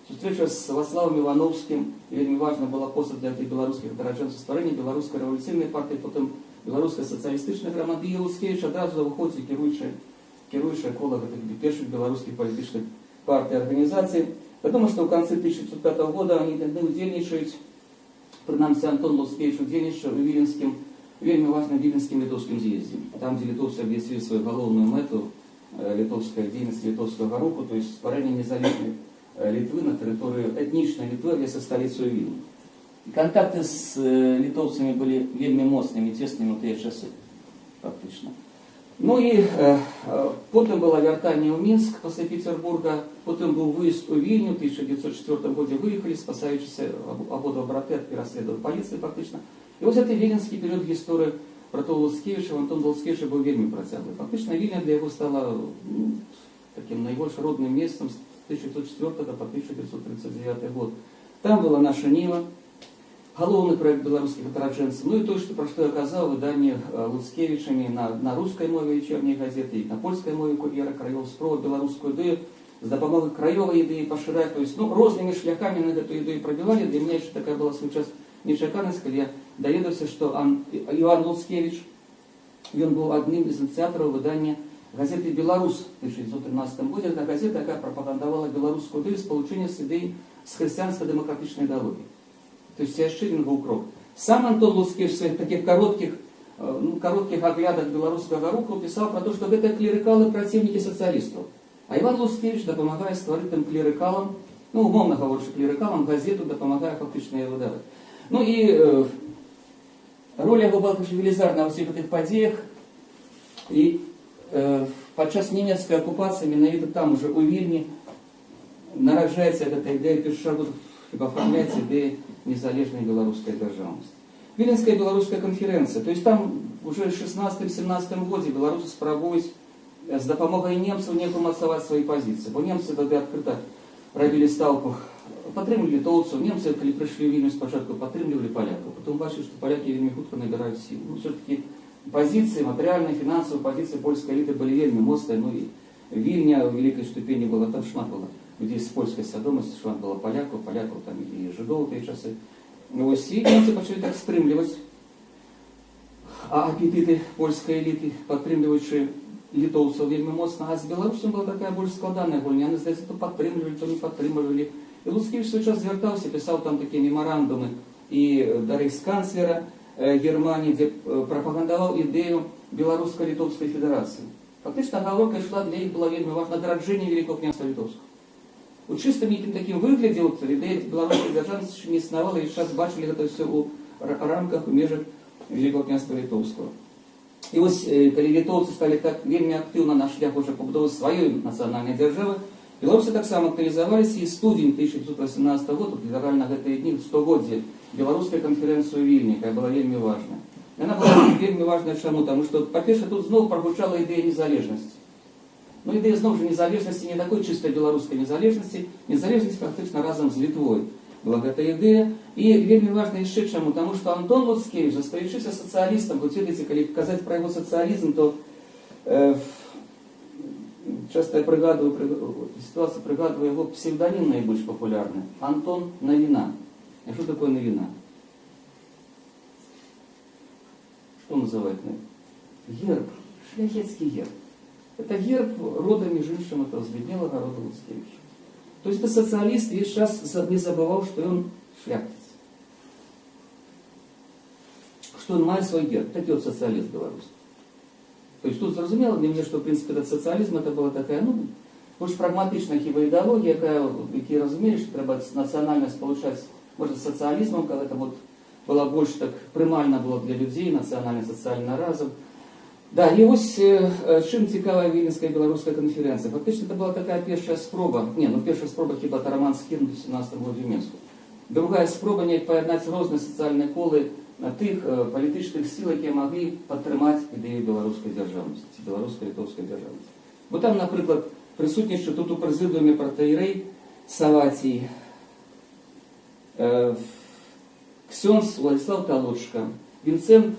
сустрэча з Вацлавам Іваноўскім, вельмі важна была постаць для тых беларускіх адраджэнцаў, стварэння Беларускай рэвалюцыйнай партыі, потым Беларускай сацыялістычнай грамады, і Луцкевіч адразу ўваходзіць у кіруючае кола гэтых першых беларускіх палітычных партый і арганізацый. Вядома, што ў канцы 1905 года они яны удзельнічаюць, прынамсі Антон Луцкевіч удзельнічаў у віленскім, вельмі важным віленскім літоўскім з'ездзе. Там, дзе літоўцы абвясцілі сваю галоўную мэту літоўскай дзейнасці, літоўскага руху, то есть стварэнне незалежнай Літвы на тэрыторыю этнічнай Літвы, але са сталіцаю Вільні. Кантакты з літоўцамі былі вельмі моцнымі, цеснымі ў тыя часы, фактычна. Ну і потым было вяртанне ў Мінск пасля Пецярбурга, потым быў выезд у Вільню, у 1904 годзе выехалі, спасаючыся абодва браты ад пераследу паліцыі фактычна. І вось гэты віленскі перыяд гісторыі братоў Луцкевічаў, Антон Луцкевіча, быў вельмі працяглы. Фактычна Вільня для яго стала, ну, такім найбольш родным месцам з 1904 по 1939 год. Там была «Наша Ніва», галоўны проект беларускіх адраджэнцаў, ну і той, што, пра што я казаў, выданне Луцкевічамі на рускай мове «Вечерняй газеты» і на польскай мове «Кур'ера краёў», спроба беларускую ідэю з дапамогай краёвай ідэі пашыраць, то есть, ну, рознымі шляхамі на гэту ідэю прабівалі. Для мяне яшчэ такая была свой час нечаканасць, калі я даведаўся, што Іван Луцкевіч, ён быў адным з ініцыятараў выдання газеты «Беларус» в 1913 годзе. Это газета, якая прапагандавала беларускую ідэю спалучэння з ідэяй з хрысціянска-дэмакратычнай ідэалогіяй. То есть яшчэ адзін быў крок. Сам Антон Луцкевіч в сваіх такіх кароткіх ну, кароткіх аглядах беларускага руху пісаў пра то, што гэта клерыкалы, праціўнікі сацыялістаў. А Іван Луцкевіч дапамагае стварыць тым клерыкалам, ну, умоўна гаворачы, клерыкалам газету, дапамагае фактычна яе выдаваць. Ну і роля яго была велізарная ва ўсіх гэтых падзеях. І падчас нямецкай акупацыі менавіта там уже, у Вільні, нараджаецца гэта ідэя, першу чаргу хіба афармляецца ідэя незалежнай беларускай дзяржаўнасці. Віленская беларуская канферэнцыя, то есть там уже в 16-17 годзе беларусы спрабуюць з дапамогай немцаў неяк умацаваць свае пазіцыі, бо немцы тады адкрыта рабілі стаўку, падтрымлівалі літоўцаў. Немцы, калі прыйшлі ў Вільню, спачатку падтрымлівалі палякаў, потом бачылі, што палякі вельмі хутка набіраюць сілу. Ну, все-таки пазіцыі, матэрыяльныя, фінансавыя пазіцыі польскай эліты былі вельмі моцныя, ну і Вільня ў вялікай ступені была, там шмат было людзей з польскай свядомасці, шмат было палякаў там і жыдоў у тыя часы. Ну, вось, і немцы пачалі так стрымліваць апетыты польскай эліты, падтрымліваючы літоўцаў вельмі моцна, а з беларусам была такая больш складаная гульня, яны, здаецца, то падтрымлівалі, то не падтрымлівалі. І Луцкевіч свой час звяртаўся, пісаў там такія мемарандумы і да рэйхсканцлера Германіі, дзе прапагандаваў ідэю беларуска-літоўскай федэрацыі. Фактычна гаворка ішла, для іх была вельмі важна адраджэнне Вялікага княства Літоўскага. У чыстым нейкім такім выглядзе вот, ідэя беларускай дзяржаўнасці яшчэ не існавала, і час бачылі гэта ўсё ў рамках, у межах Вялікага княства Літоўскага. І вось, калі літоўцы сталі так вельмі актыўна на шлях уже пабудовы сваёй нацыянальнай дзяржавы, беларусы таксама актывізаваліся, і студзень 1918 года, літаральна гэтыя дні, стогоддзе беларускай канферэнцыі ў Вільні, якая была вельмі важная. Яна была вельмі важная чаму? Таму што, па-першае, тут зноў прагучала ідэя незалежнасці. Ну, ідэя зноў жа незалежнасці, не такой чыстай беларускай незалежнасці, незалежнасць фактычна разам з Літвой была гэта ідэя. І вельмі важна яшчэ чаму? Таму што Антон Луцкевіч, застаючыся сацыялістам, хоць, ведаеце, калі казаць пра яго сацыялізм, то часто я прыгадываю ситуацию, прыгадываю яго псевдоним найбольш папулярны — Антон Навіна. А что такое Навіна? Что называют? Герб, шляхетский герб. Это герб рода, між іншым, этого збеднелага рода Луцкевича. То есть это социалист весь час не забывал, что он шляхтиц. Что он мае свой герб. Такі вот социалист белорусский. То есть тут зразумела для меня, что, в принципе, этот социализм — это была такая, ну, больш прагматычная хіба ідэалогія, якія разумелі, што трэба нацыянальна спалучаць, можа, з сацыялізмам, когда это вот была больш так прымальна было для людзей, нацыянальна, сацыяльна разам. Да, і вось чым цікавая Віленская беларуская канферэнцыя. Фактычна это была такая першая спроба, не, ну, першая спроба хіба это Раман Скірмунт у 17 годзе ў Менску. Другая спроба неяк паяднаць розныя сацыяльныя колы на тых палітычных сіл, якія маглі падтрымаць ідэю беларускай дзяржаўнасці, беларуска-літоўскай дзяржаўнасці. Бо там, напрыклад, прысутнічаў тут у прэзідыуме пратаірэй Савацій, ксёндз Уладзіслаў Талочка, Вінцэнт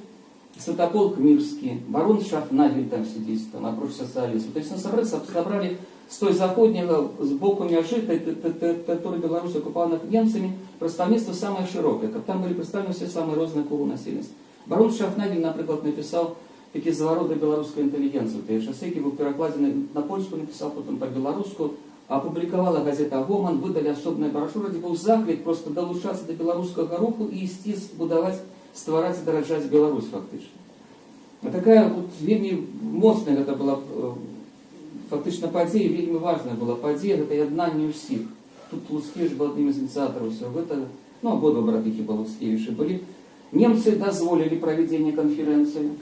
Святаполк Мірскі, барон Шафнагель там сидзіць, там, апроч сацыялістаў. То есть сабралі з той заходняга з боку мяжы, тэрыторыі Беларусі, акупаваных немцамі, прадстаўніцтва самае шырокае, каб там былі прадстаўлены все самыя розныя колы насельніцтва. Барон Шафнагель, напрыклад, напісаў такі зварот да беларускай інтэлігенцыі ў тыя часы, які быў перакладзены на польску, напісаў потым па-беларуску, апублікавала газета «Гоман», выдалі асобная брашура, дзе быў заклік просто далучацца да беларускага руху і ісці будаваць, ствараць, адраджаць Беларусь фактычна. А такая вот вельмі моцная гэта была фактычна падзея, вельмі важная была падзея, гэта яднанне ўсіх. Тут Луцкевіч быў адным з ініцыятараў усяго гэтага, ну, абодва браты хіба Луцкевічы былі. Немцы дазволілі правядзенне канферэнцыі.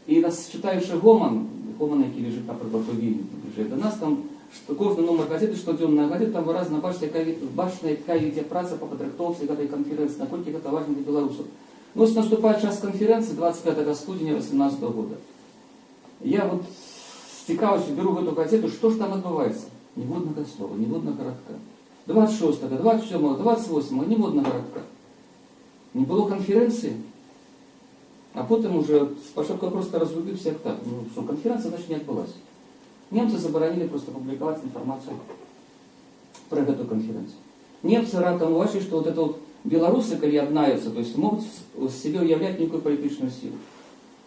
І нас, чытаючы «Гоман», «Гоман», які лежыць, напрыклад, у Вільні, бліжэй да нас, там што кожны нумар газеты, штодзённая газета, там выразна бачыць, бачна, якая ідзе праца па падрыхтоўцы гэтай канферэнцыі, наколькі гэта важна для беларусаў. Ну, вось наступае час канферэнцыі, 25 студзеня 18 года. Я вот з цікавасцю беру гэту газету, што ж там адбываецца? Ніводнага слова, ніводнага радка. 26, 27, 28, ніводнага радка. Не было канферэнцыі. А потым уже спачатку я просто разгубіўся, як так. Ну, што канферэнцыя, значит, не адбылася. Немцы забаранілі просто публікаваць інфармацыю пра гэту канферэнцыю. Немцы раптам убачылі, што вот это вот беларусы, калі яднаюцца, то есть могуць з сябе ўяўляць нейкую палітычную сілу.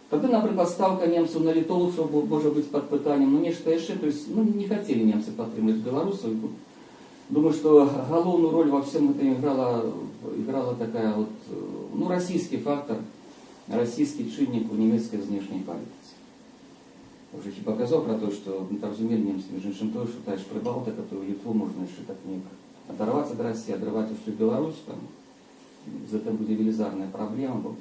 Тады, напрыклад, стаўка немцаў на літоўцаў можа быць пад пытаннем, ну, нешта яшчэ, то есть, ну, не хацелі немцы падтрымаць беларусаў. І тут, думаю, што галоўную роль во всем этом играла такая вот, ну, расійскі фактор. расійскі чыннік у нямецкай знешняй палітыцы. Уже хіба казаў пра то, што, ну, разумелі немцы, між іншым, тое, што тая ж Прыбалтыка, то Літву можна яшчэ так неяк адарваць ад Расіі, адрываць усю Беларусь, там, з гэтым будзе велізарная праблема, бо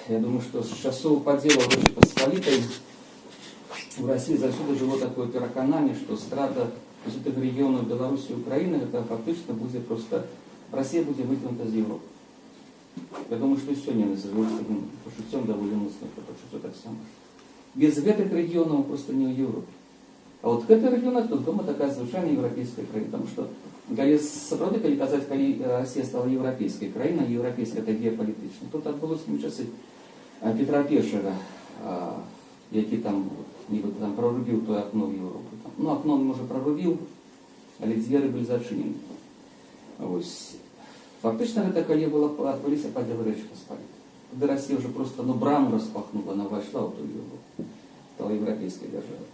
я думаю, што з часоў падзелу Рэчы Паспалітай у Расіі заўсёды жыло такое перакананне, што страта гэтых рэгіёнаў Беларусі і Украіны — гэта фактычна будзе проста Расія будзе выкінута з Еўропы. Я думаю, што і сёння яны жывуць з такім пачуццём, даволі моцным пачуццё таксама. Без гэтых рэгіёнаў проста не ў Еўропе. А вот гэты рэгіён, тут дома такая звычайная еўрапейская краіна, потому что калі сапраўды, калі казаць, калі Расія стала еўрапейскай краінай, еўрапейская — это геапалітычна. Тут адбылося ў часы Петра I, які там нібыта там прорубіў тое акно ў Еўропу. Там. Ну, акно он, можа, прорубіў, але дзверы былі зачынены. Вось. Фактычна гэта калі была адбыліся падзелы Рэчы Паспалітай. Тады Расія ўжо просто, ну, браму распахнула, она ўвайшла ў ту Еўропу, стала еўрапейскай дзяржавай.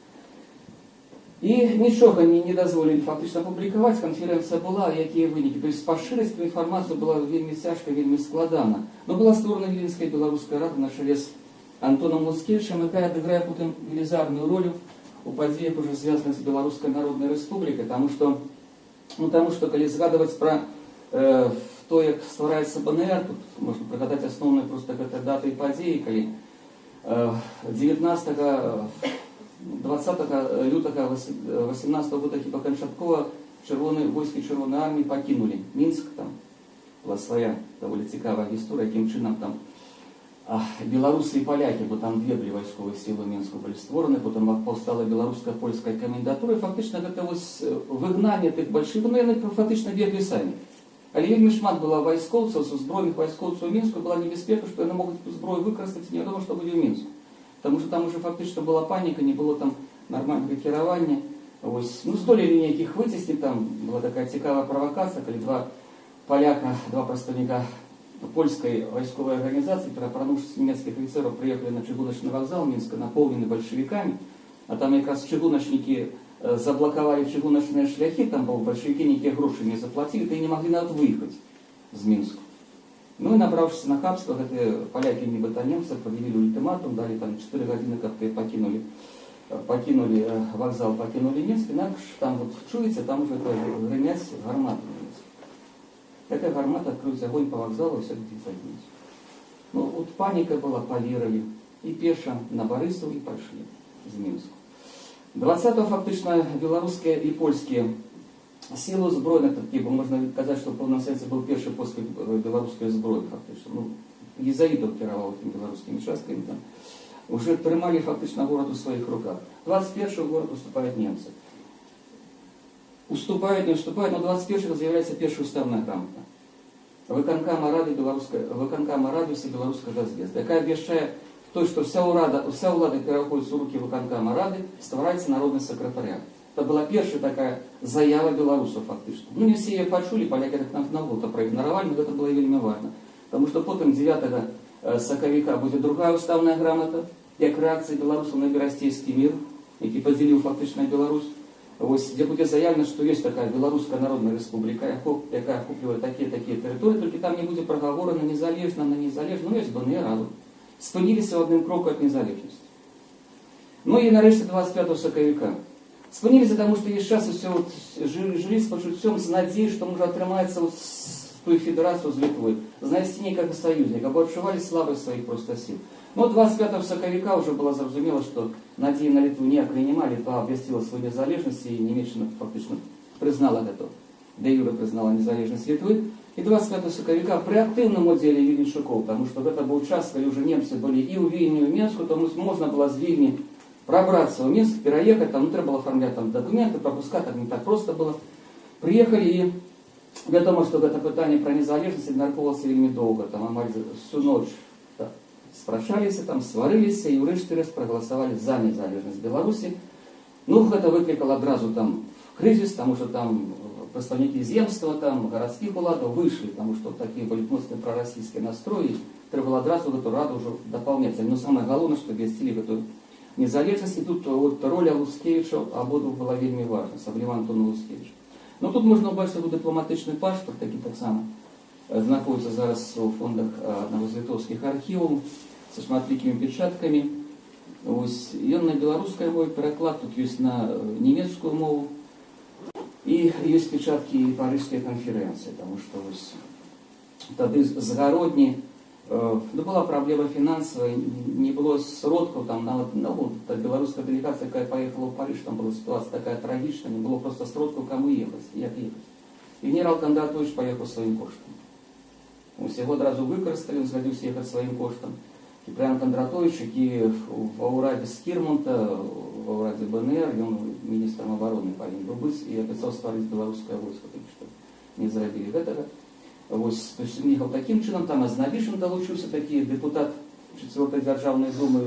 І нічога не дазволілі фактычна публікаваць, канферэнцыя была, якія вынікі. То есть пашырыць ту інфармацыю было вельмі цяжка, вельмі складана. Но была створана Віленская беларуская рада на чале з Антонам Луцкевічам, якая адыграе потым велізарную ролю у падзеях, уже звязаных з Беларускай Народнай Рэспублікай, таму што, ну, таму што калі згадваць пра то, як ствараецца БНР, тут можна прыгадаць асноўныя проста гэта даты і падзеі, калі 19 20 лютага 18 года хіба канчаткова чырвоныя войскі Чырвонай арміі пакінулі Мінск. Там была свая даволі цікавая гісторыя, якім чынам там беларусы і палякі, бо там две былі вайсковыя сілы ў Мінску былі створаны, потым паўстала беларуска-польская камендатура, і фактычна гэта вось выгнанне тых бальшавікаў, ну, яны фактычна беглі самі. Але вельмі шмат было вайскоўцаў, узброеных вайскоўцаў у Мінску, была небяспека, што яны могуць эту зброю выкарыстаць, і невядома, што будзе ў Мінску. Таму што там уже фактычна была паніка, не было там нармальнага кіравання. Вось. Ну, здолелі нейкіх выцесніць, там была такая цікавая правакацыя, калі два паляка, два прадстаўніка польскай вайсковай арганізацыі, перапрануўшыся нямецкіх афіцэраў, прыехалі на чыгуначны вакзал Мінска, напоўнены бальшавікамі, а там якраз чыгуначнікі заблакавалі чыгуначныя шляхі, там бо бальшавікі нейкія грошы не заплацілі, то і не маглі нават выехаць з Мінску. Ну і, набраўшыся нахабства, гэтыя палякі, нібыта немцы, прад'явілі ультыматум, далі там 4 гадзіны, каб тыя пакінулі вакзал, пакінулі Мінск, інакш там вот чуеце, там уже грымяць гарматы нямецкія. Эта гармата открыць огонь по вокзалу, все людей загинуть. Ну, вот паника была, поверили. И пеша на Борисов и пошли з Мінску. 20-го фактычна беларускія і польскія сілы узброеных, такі, бо можна казаць, што ў пэўным сэнсе быў першы поспех беларускай зброі фактычна. Ну, Езаітаў кіраваў тым беларускімі часткамі там. Уже трымалі фактычна горад у сваіх руках. 21 горад уступаюць немцы. Уступаюць, не уступаюць, но 21 з'яўляецца першая уставная грамота Выканкама Рады беларускай, выканкама Рады Всебеларускага з'езда, якая абвяшчае то, што вся ўлада пераходзіць у рукі выканкама Рады, ствараецца народны сакратарыят. Это была першая такая заява беларусаў фактычна. Ну, не все яе пачулі, палякі так нам наогул то праігнаравалі, но гэта было вельмі важна. Таму што потым 9 сакавіка будзе другая уставная грамота, як рэакцыя беларусаў на Берасцейскі мір, які падзяліў фактычна Беларусь. Вось, дзе будзе заяўлена, што ёсць такая Беларуская Народная Рэспубліка, якая ахоплівае такія тэрыторыі, толькі там не будзе прагаворана незалежна на незалежна, ну, ёсць БНР, а вот спыніліся ў адным кроку ад незалежнасці. Ну і нарэшце 25 сакавіка. Спыніліся, таму што есть час усё вот, жылі з пачуццём, з надзеяй, што можа атрымаецца вот з той федэрацыю з Літвой, знайсці некага саюзніка, бо адчувалі слабасць сваіх проста сіл. Но 25 сакавіка уже было зразумела, што надзеі на Літву ніякай няма, Літва абвясціла сваю незалежнасць, і Нямеччына фактычна прызнала гэта. Дэ юрэ прызнала незалежнасць Літвы. І 25 сакавіка пры актыўным удзеле віленчукоў, таму што гэта быў час, калі ўжо немцы былі і ў Вільні, і ў Менску, таму можна было з Вільні прабрацца ў Мінск, пераехаць, там, ну, трэба было афармляць там дакументы, пропуска, так не так просто было. Прыехалі, і вядома, што гэта пытанне пра незалежнасць абмяркоўвалася вельмі доўга, там амаль всю ноч, так, спрачаліся, там сварыліся і ўрэшце рэшт прагаласавалі за незалежнасць Беларусі. Ну, гэта выклікала адразу там крызіс, таму што там прадстаўнікі земства, там гарадскіх уладаў выйшлі, таму што такія былі моцныя прарасійскія настроі, трэба было адразу гэту раду ўжо дапаўняць. Но самае галоўнае, што абвясцілі гэту незалежнасць, і тут вот роля Луцкевіча абодвух была вельмі важна, асабліва Антона Луцкевіча. Ну, тут можна ўбачыць дыпламатычны пашпарт такі таксама. Знаходзіцца зараз у фондах аднаго з літоўскіх архіваў са шматлікімі печаткамі. Вось, ён на беларускай мове пераклад, тут ёсць на нямецкую мову. І ёсць печаткі і парыжскай канферэнцыі, таму што вось тады з Гародні ну, была праблема фінансавая, не было сродкаў, там нават, ну, та беларуская дэлегацыя, якая паехала ў Парыж, там была сітуацыя такая трагічная, не было проста сродкаў, каму ехаць, як ехаць. І генерал Кандратович паехаў сваім коштам. Вось яго адразу выкарысталі, ён згадзіўся ехаць сваім коштам. Кіпрыян Кандратович, які ва ўрадзе Скірмунта, ва ўрадзе БНР, ён міністрам абароны павінен быў быць і абяцаў стварыць беларускае войска, так што не зрабілі гэтага. Вось, то есть ён ехаў такім чынам, там Азнабішын далучыўся, такі дэпутат чацвёртай дзяржаўнай думы,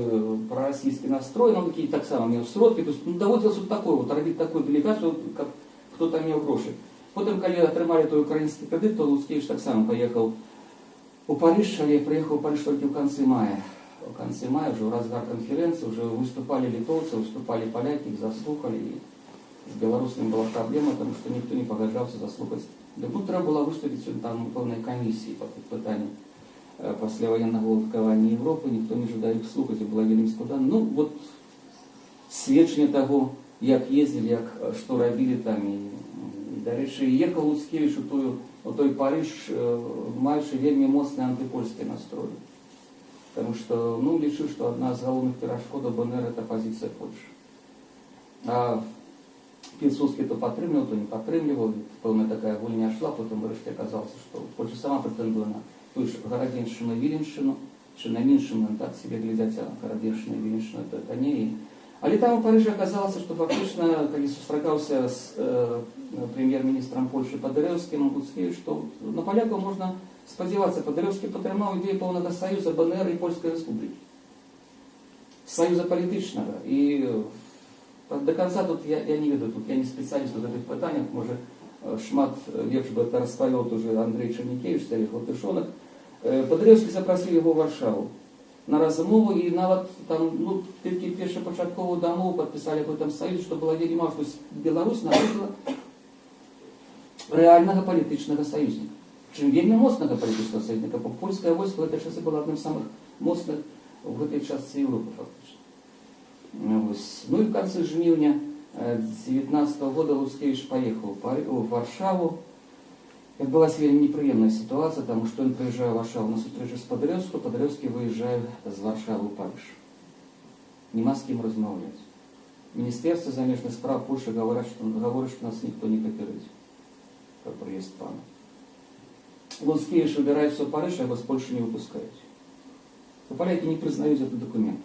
прарасійскі настрой, он такі таксама меў сродкі, то есть, ну, даводзілася вот такое, вот, рабіць такую дэлегацыю, каб хто там меў грошы. Потым, калі атрымалі той украінскі крэдыт, то Луцкевіч таксама паехаў у Парыж, але прыехаў у Парыж толькі ў канцы мая. У канцы мая, ўжо ў разгар канферэнцыі, ўжо выступалі літоўцы, выступалі палякі, іх заслухалі. І з беларусамі была праблема, таму што ніхто не пагаджаўся заслухаць. Ну, трэба было выступіць там у пэўнай камісіі па пытанню пасляваеннага уладкавання Европы, ніхто не жадаў іх слухаць, і было вельмі складана. Ну, вот сведчанне таго, як ездзілі, як што рабілі там. І, дарэчы, ехаў Луцкевіч у той Парыж, маючы вельмі моцны антыпольскі настрой. Потому что, ну, лічыў, што адна з галоўных перашкодаў БНР — это пазіцыя Польшы. А Пілсудскі то падтрымліваў, то не падтрымліваў, пэўная такая гульня шла, потым врэшце аказалася, што Польша сама прэтэндуе на тую ж Гарадзеншчыну, Віленшчыну, чи на Міншчыну, так себе глядзяць, а Гарадзеншчына і Віленшчына то это не. Але там у Парыжы аказалася, што фактычна, калі сустракаўся з прэм'ер-міністрам Польшы Падарэўскім Луцкевіч, што на палякаў можна спадзявацца. Падарэўскі падтрымаў ідэю пэўнага саюза БНР і Польскай Рэспублікі. Саюза палітычнага. І до конца тут я не ведаю, тут я не спецыяліст у гэтых пытаннях, можа, шмат лепш бы это распавёў уже Андрей Чарнікевич, Олег Латышонак. Падарэўскі запрасіў яго ў Варшаву на размову, і нават там, ну, толькі першапачатковую дамову падпісалі аб этом саюзе, што было вельмі мала, што Беларусь набыла рэальнага палітычнага саюзніка. Чым вельмі моцнага палітычнага саюзніка, бо польскае войска ў гэтай часы было адным з самых моцных у гэтай частцы Еўропы фактычна. Вось. Ну і в канцы жніўня 19 года Луцкевіч паехаў у Варшаву. Адбылася вельмі непрыемная сітуацыя, таму што ён прыязджае ў Варшаву на сустрэчу з Падарэўскім, Падарэўскі выязджае з Варшавы ў Парыж. Няма з кім размаўляць. Міністэрства замежных справ Польшы гаворыць, што нас ніхто не папярэдзіў пра прыезд пана. Луцкевіч выбіраецца ў Парыж, а яго з Польшы не выпускаюць. Бо палякі не прызнаюць этот документ.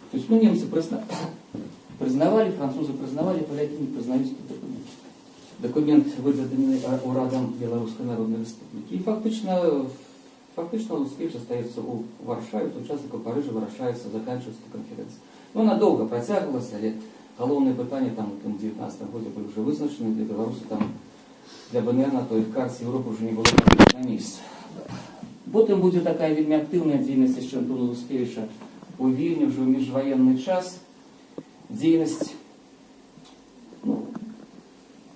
То есть, ну, немцы прызнавалі, французы прызнавалі, палякі не прызнаюць этот документ. Документ, выдадзены урадам Беларускай Народнай Рэспублікі. І фактычна Луцкевіч застаецца ў Варшаве, у той час, як у Парыжы вырашаецца заканчвацца эта канферэнцыя. Ну, она доўга працягвалася, але галоўныя пытанні там у тым 19 годзе былі ўжо вызначаны для Беларусі, там для БНР на той карце Еўропы ўжо не было на месца. Потым будзе такая вельмі актыўная дзейнасць яшчэ Антона Луцкевіча у Вільні ўжо ў міжваенны час. Дзейнасць, ну,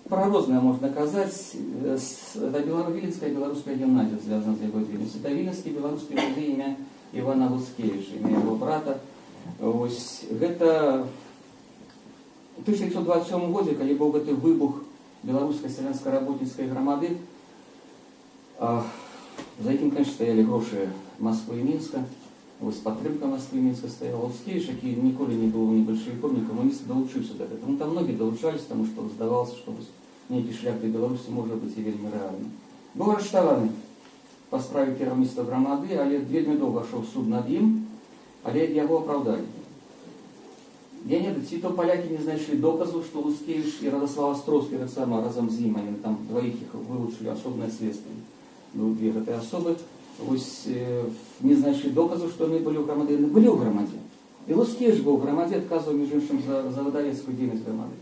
пра рознае можна казаць. Это Віленская беларуская гімназія звязана з яго дзейнасцю. Это Віленскі беларускі музей імя Івана Луцкевіча, імя яго брата. Вось, гэта у 1927 годзе, калі быў гэты выбух беларускай сялянска-работніцкай грамады, за якім, конечно, стаялі грошы Масквы і Мінска, вось падтрымка Масквы і Мінска стаяла. Луцкевіч, які ніколі не быў ні бальшавіком, ні камуністам, далучыўся да гэтага. Ну, там многія далучаліся, таму што здавалася, што вось нейкі шлях да Беларусі можа быць і вельмі рэальны. Быў арыштаваны па справе кіраўніцтва грамады, але вельмі доўга шоў суд над ім, але яго апраўдалі. Я не ведаю, ці то палякі не знайшлі доказу, што Луцкевіч і Радаслаў Астроўскі таксама разам з ім, яны там дваіх іх вылучылі асобнае следства. Ну, две гэтыя асобы, вось, не знайшлі доказу, што яны былі ў грамадзе. Яны былі ў грамадзе. І Луцкевіч быў у грамадзе, адказваў, між іншым, за выдавецкую дзейнасць грамады.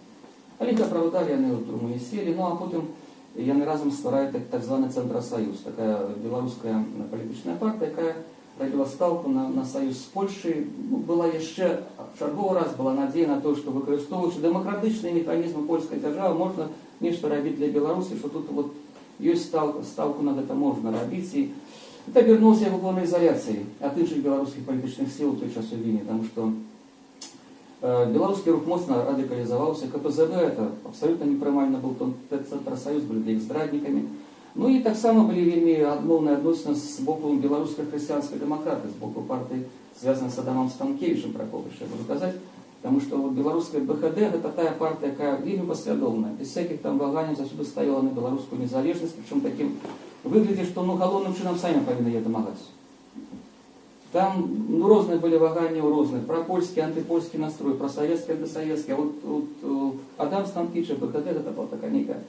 Але іх апраўдалі, яны ў турму не селі, ну а потым яны разам ствараюць так званы Цэнтрасаюз, такая беларуская палітычная партыя, якая рабіла стаўку на саюз з Польшчай. Ну, была яшчэ чарговы раз была надзея на то, што, выкарыстоўваючы дэмакратычныя механізмы польскай дзяржавы, можна нешта рабіць для Беларусі, што тут вот Ёсць стаўку на гэта можна рабіць. І это абярнулася яго пэўнай ізаляцыяй ад іншых беларускіх палітычных сіл у той час у Вільні, таму што беларускі рух моцна радыкалізаваўся, КПЗБ это абсалютна непрымальна быў, там Цэнтрасаюз былі для іх здраднікамі. Ну і таксама былі вельмі адмоўныя адносіны з боку беларускай хрысціянскай дэмакраты, з боку партыі, звязанай з Адамам Станкевічам, пра якога яшчэ буду казаць. Таму што вот беларуская БХД гэта тая партыя, якая вельмі паслядоўная, без всяких там ваганняў заўсёды стаяла на беларускую незалежнасць, прычым такім выглядзе, што, ну, галоўным чынам самі павінны яе дамагацца. Там, ну, розныя былі ваганні ў розных, прапольскі, антыпольскі настрой, прасавецкі, антысавецкі. А вот Адам Станкевіч, БХД, гэта была такая нейкая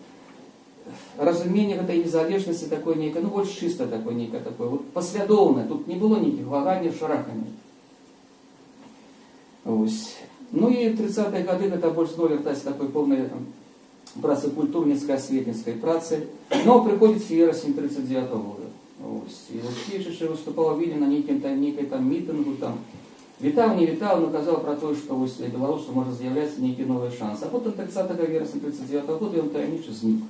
разуменне гэтай незалежнасці, такое нейкае, ну, больш чыста такое нейкае, такое, вот, паслядоўнае. Тут не было нейкіх ваганняў, шараханняў. Ось. Ну і 30-е гады гэта больш зноў вяртаецца такой поўнай там працы, культурніцкай, асветніцкай працы. Но прыходзіць верасень 39 -го года. Ось. І Луцкевіч яшчэ выступаў у Вільні на нейкім там, нейкай там мітынгу, там, вітаў, не вітаў, но казаў пра тое, што вось для беларусаў можа з'яўляцца нейкі новы шанс. А потым 30 верасня 39 -го года ён таямніча знік.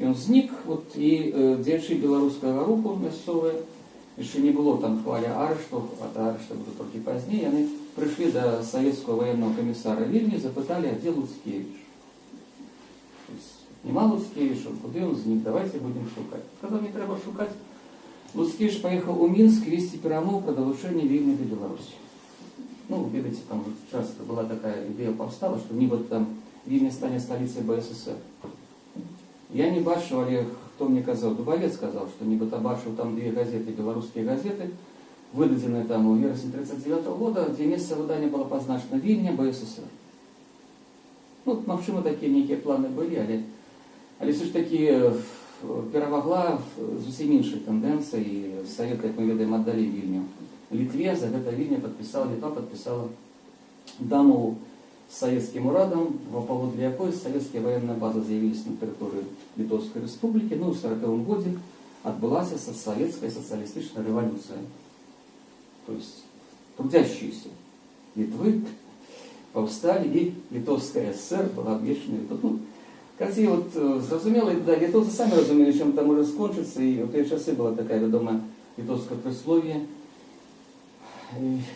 Ён знік, вот, і дзеячы беларускага руху мясцовыя, яшчэ не было там хваля арыштаў, а арышты будуць трохі пазней, яны прыйшлі да савецкага ваеннага камісара Вільні, запыталі: «А дзе Луцкевіч? То есть няма Луцкевіча, куды ён знік, давайте будем шукаць». Сказаў: «Не трэба шукаць». Луцкевіч паехаў у Мінск весці перамову пра далучэнне Вільні да Беларусі. Ну, ведаеце, там уже часто была такая ідэя паўстала, што нібыта там Вільня стане сталіцай БССР. Я не бачыў, але хто мне казаў, Дубавец сказаў, што нібыта бачыў там две газеты, беларускія газеты, выдадзеныя там у верасні 39 -го года, дзе месца выдання было пазначана Вільня, БССР. Ну, магчыма, такія нейкія планы былі, але все ж таки перамагла зусім іншая тэндэнцыя, і Саветы, як мы ведаем, аддалі Вільню Літве, за гэта Вільня падпісала, Літва падпісала дамову з савецкім урадам, паводле якой савецкія ваенныя базы з'явіліся на тэрыторыі Літоўскай Рэспублікі. Ну, у 40-м годзе адбылася савецкая сацыялістычная рэвалюцыя. То есть трудящиеся Литвы паўсталі, і Літоўская ССР была абвешчана. Ну, карацей, вот, зразумела, да, літоўцы самі разумелі, чым там можа скончыцца, і ў тыя часы была такая вядомая літоўскае прыслоўе: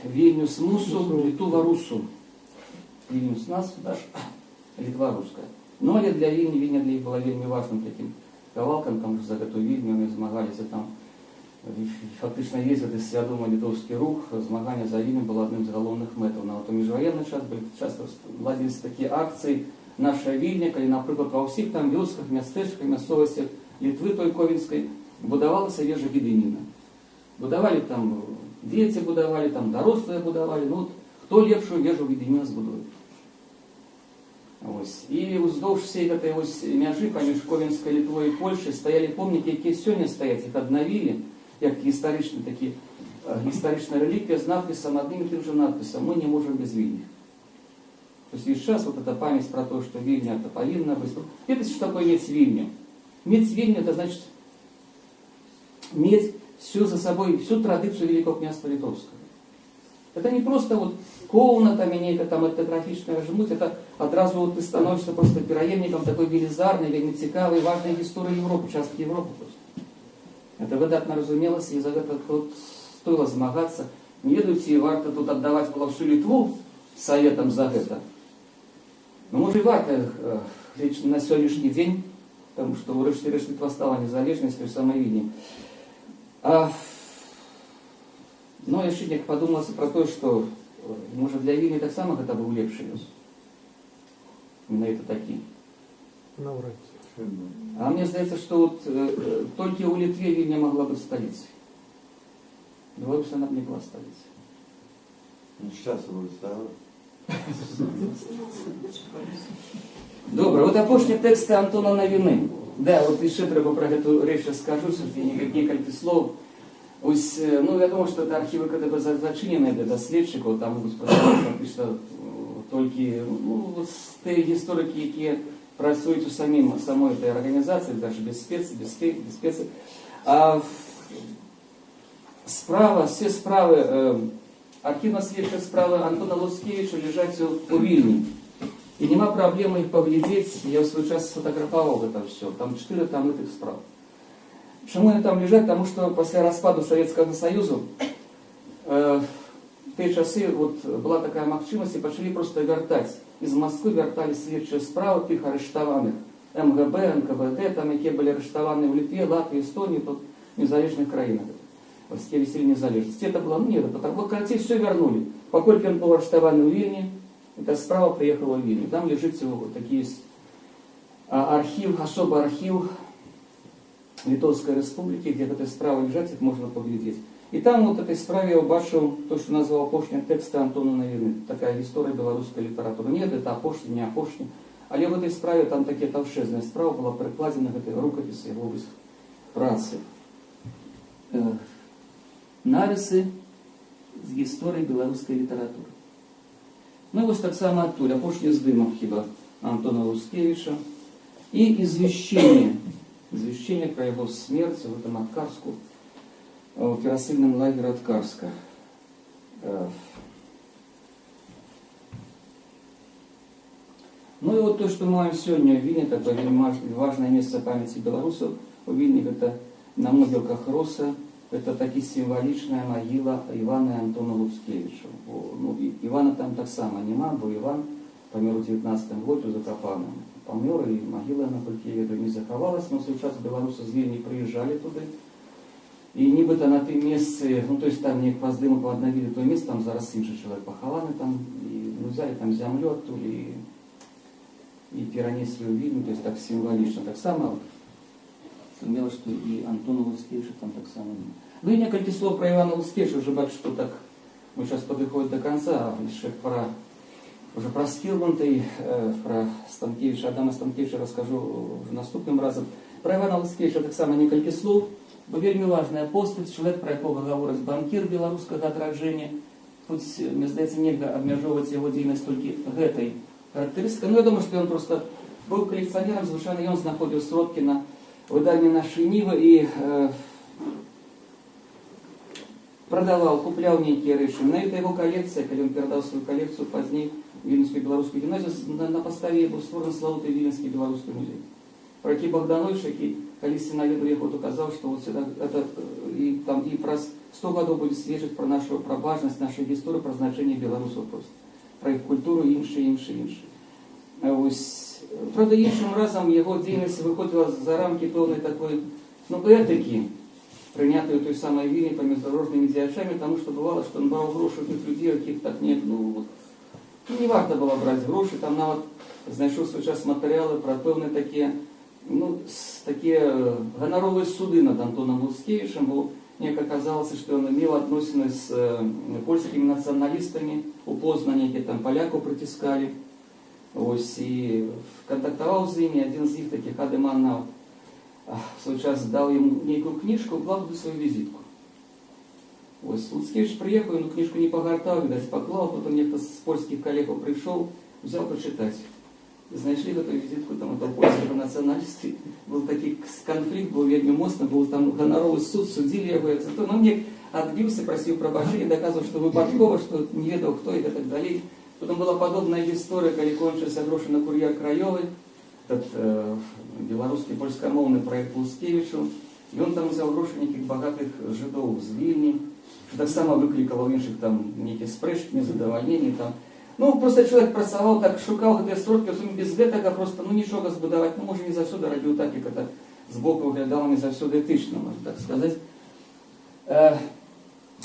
«Вильнюс мусу, Литува русу». Вильнюс нас, наш, Литва русская. Ну, але для Вільні, Вільня для іх была вельмі важным таким кавалкам, там за гэту Вільню яны змагаліся там, фактычна весь гэты свядомы літоўскі рух, змагання за Вільню было адным з галоўных мэтаў. Нават у міжваенны час былі часта ладзіліся такія акцыі «Наша Вільня», калі, напрыклад, ва ўсіх там вёсках, мястэчках, мясцовасцях Літвы той ковенскай будавалася вежа Гедыміна. Будавалі там дзеці, будавалі там дарослыя, будавалі, ну, вот, хто лепшую вежу Гедыміна збудуе. Ось. І ўздоўж всей гэтай вось мяжы паміж Ковенскай Літвой і Польшай стаялі помнікі, якія сёння стаяць, іх аднавілі, як гістарычны такі, гістарычная рэліквія з надпісам, адным і тым же надпісам: «Мы не можем без Вільні». То есть весь час вот эта память про то, что Вильня это повинна быть. Ведаеце, что такое иметь Вильню? Иметь Вильню — это значит иметь всю за собой, всю традицию Великого княства Литовского. Это не просто вот Коўна там и некая там этнографічная жмуть, это адразу вот ты становишься просто пераемнікам такой велізарнай, вельмі цікавай, важнай гісторыі Европы, часткі Европы просто. Это выдатна разумелася, і за гэта тут стоило змагацца. Не ведаю, ці варта тут аддаваць было всю Літву саветам за гэта. Ну, можа, і варта, гледзячы на сённяшні дзень, потому что ўрэшце рэшт Літва стала незалежнай той самай Вільні. Ну, яшчэ неяк падумалася пра тое, што, можа, для Вільні таксама гэта быў лепшы лёс. Менавіта такі. Наўрад ці. А мне здаецца, што вот, толькі ў Літве Вільня магла быць сталіцай. Беларусь она б не была сталіцай. Ну, сейчас его стало. Добра, вот апошні тэксты Антона Навіны. Да, вот яшчэ трэба пра гэту рэч скажу, все-таки некалькі слоў. Ось, ну, вядома, што это архівы КДБ зачыненыя для даследчыкаў, там могуць працаваць фактычна толькі, ну, вот тыя гісторыкі, якія працуюць у самой этой арганізацыі, даже без спецы. А все справы, архіўна-следчыя справы Антона Луцкевіча ляжаць у Вільні. І няма праблемы іх паглядзець, я ў свой час сфотаграфаваў гэта ўсё, там 4 тамы тых спраў. Чаму яны там ляжаць? Таму што пасля распаду Савецкага Саюзу в тыя часы вот была такая магчымасць, і пачалі проста вяртаць. З Масквы вярталі следчыя справы тых арыштаваных МГБ, НКВД, там, якія былі арыштаваны ў Літве, Латвіі, Эстоніі, тут незалежных краінах. Вось весілі незалежнасць. Это было, ну, нет, это было, карацей, все вернули. Паколькі он был арыштаваны ў Вільні, эта справа приехала в Вильню. Там лежит вот такие архив, особый архив Литовской Республики, где этой справы лежат, их можно поглядеть. И там вот этой справе я убачыў то, что назвал апошнія тэксты Антона Навіны. Такая история белорусской литературы. Нет, это апошні, не апошні. Але в этой справе там такія таўшчэзныя справа была прыкладзена гэтай рукапісы яго вось працы. Нарысы з гісторыі беларускай літаратуры. Ну і вось таксама адтуль апошні здымак хіба Антона Луцкевіча і извещение про его смерть в этом Аткарску, в перасыльным лагере Аткарска. Ну и вот то, что мы маем сегодня в Вильне, такое вельмі важное место памяти белорусов у Вильне, это на могилках Роса, это таки символичная могила Ивана и Антона Луцкевича. Ну, Ивана там так само нема, бо Иван помер у 19 году закопанным. Помер, и могила, наколькі я ведаю, не захавалась, но в свой час белорусы з Вільні приезжали туды. І нібыта на тым месцы, ну то есть там неяк па здымку аднавілі то месца, там зараз іншы чалавек пахаваны там, і, ну, взяли там зямлю адтуль і перанеслі ў Вільню, то есть так сімвалічна. Таксама зразумела, што і Антона Луцкевіча там таксама няма. Ну і некалькі слоў пра Івана Луцкевіча, уже бачу, што так мы сейчас падыходзім до конца, яшчэ пра уже пра Скірмунта і пра Станкевіча, Адама Станкевіча раскажу уже наступным разам. Пра Івана Луцкевіча таксама некалькі слоў, бо вельмі важная постаць, чалавек, пра якога гаворыць банкір беларускага адраджэння. Хоць, мне здаецца, нельга абмяжоўваць яго дзейнасць толькі гэтай характарыстыкай. Ну, я думаю, што ён проста быў калекцыянерам, звычайна, ён знаходзіў сродкі на выданне «Нашай Нівы» і прадаваў, купляў нейкія рэчы. Менавіта яго калекцыя, калі ён перадаў сваю калекцыю пазней у Віленскую беларускую гімназію, на падставе быў створаны славуты Віленскі беларускі музей. Про які Богданович, які калісьці наведаў яго, то казаў, што вот это, і, там, і праз 100 гадоў будзе сведчыць пра нашу, пра важнасць нашай гісторыі, пра значэнне беларусаў проста, пра іх культуру і іншае, іншае, іншае. Ось, правда, іншым разам яго дзейнасць выходзіла за рамкі пэўнай такой, ну, этыкі, прынятай у той самай Вільні паміж рознымі дзеячамі, таму што бывала, што ён браў грошы у тых людзей, якіх так не, ну, вот, ну, не варта было браць грошы, там нават знайшоў свой час матэрыялы пра пэўныя такія, ну, такія ганаровыя суды над Антонам Луцкевічам, бо неяк аказалася, што ён меў адносіны з польскімі нацыяналістамі, у Познані, якія там палякаў прыціскалі. Ось, і кантактаваў з імі, адзін з іх, такі Хадэман, нават, в свой час даў яму нейкую кніжку, уклаў туды сваю візітку. Ось, Луцкевіч прыехаў, ён кніжку не пагартаў, відаць, паклаў, потым нехта з польскіх калегаў прыйшоў, узяў пачытаць. Знайшлі гэтую візітку там у польскага нацыяналісты. Был такі канфлікт, быў вельмі моцны, быў там ганаровы суд, судзілі яго, як за то. Но неяк адбіўся, прасіў прабачэння, даказваў, што выпадкова, што не ведаў, хто і так далей. Потым была падобная гісторыя, калі кончыліся грошы на «Кур'ер краёвы», этот беларускі польскамоўны праект Луцкевічу, і ён там взяў грошы нейкіх багатых жыдоў з Вільні, што таксама выклікала ў іншых там нейкія спрэчкі, незадавальненні там. Ну, просто чалавек працаваў, так шукаў гэтыя сродкі, без гэтага просто, ну, нічога збудаваць, ну, можа, не заўсёды рабіў так, як это збоку выглядала не заўсёды этычна, можна так сказаць.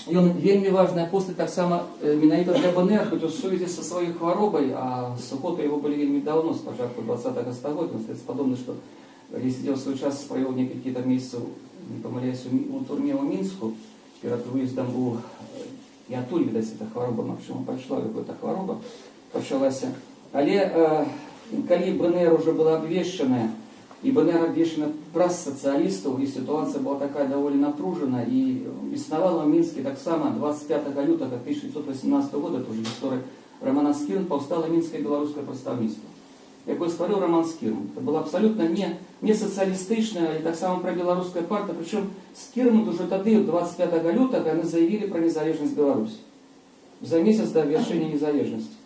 Ён вельмі важная постаць таксама менавіта для БНР, хоць у сувязі са сваёй хваробай, а сухоты яго былі вельмі даўно, з пачатку 20-го стагоддзя, он здаецца, падобна, што калі сидзеў свой час, правёў некалькі там месяцаў, не памыляюсь, у турме ў Мінску, перад выездам у і адтуль, відаць, эта хвароба, магчыма, пайшла, какая-то хвароба пачалася. Але калі БНР уже была абвешчаная, і БНР абвешчана праз сацыялістаў, і сітуацыя была такая даволі напружана, і існавала ў Мінске таксама 25 лютага 1918 года, это уже гісторыя Рамана Скірмунта, паўстала Мінскае беларускае прадстаўніцтва, якое стварыў Раман Скірмунт. Это была абсалютна не сацыялістычная, але таксама прабеларуская партыя, прычым Скірмунт уже тады, 25 лютага, яны заявілі пра незалежнасць Беларусі. За месяц да абвяшчэння незалежнасці.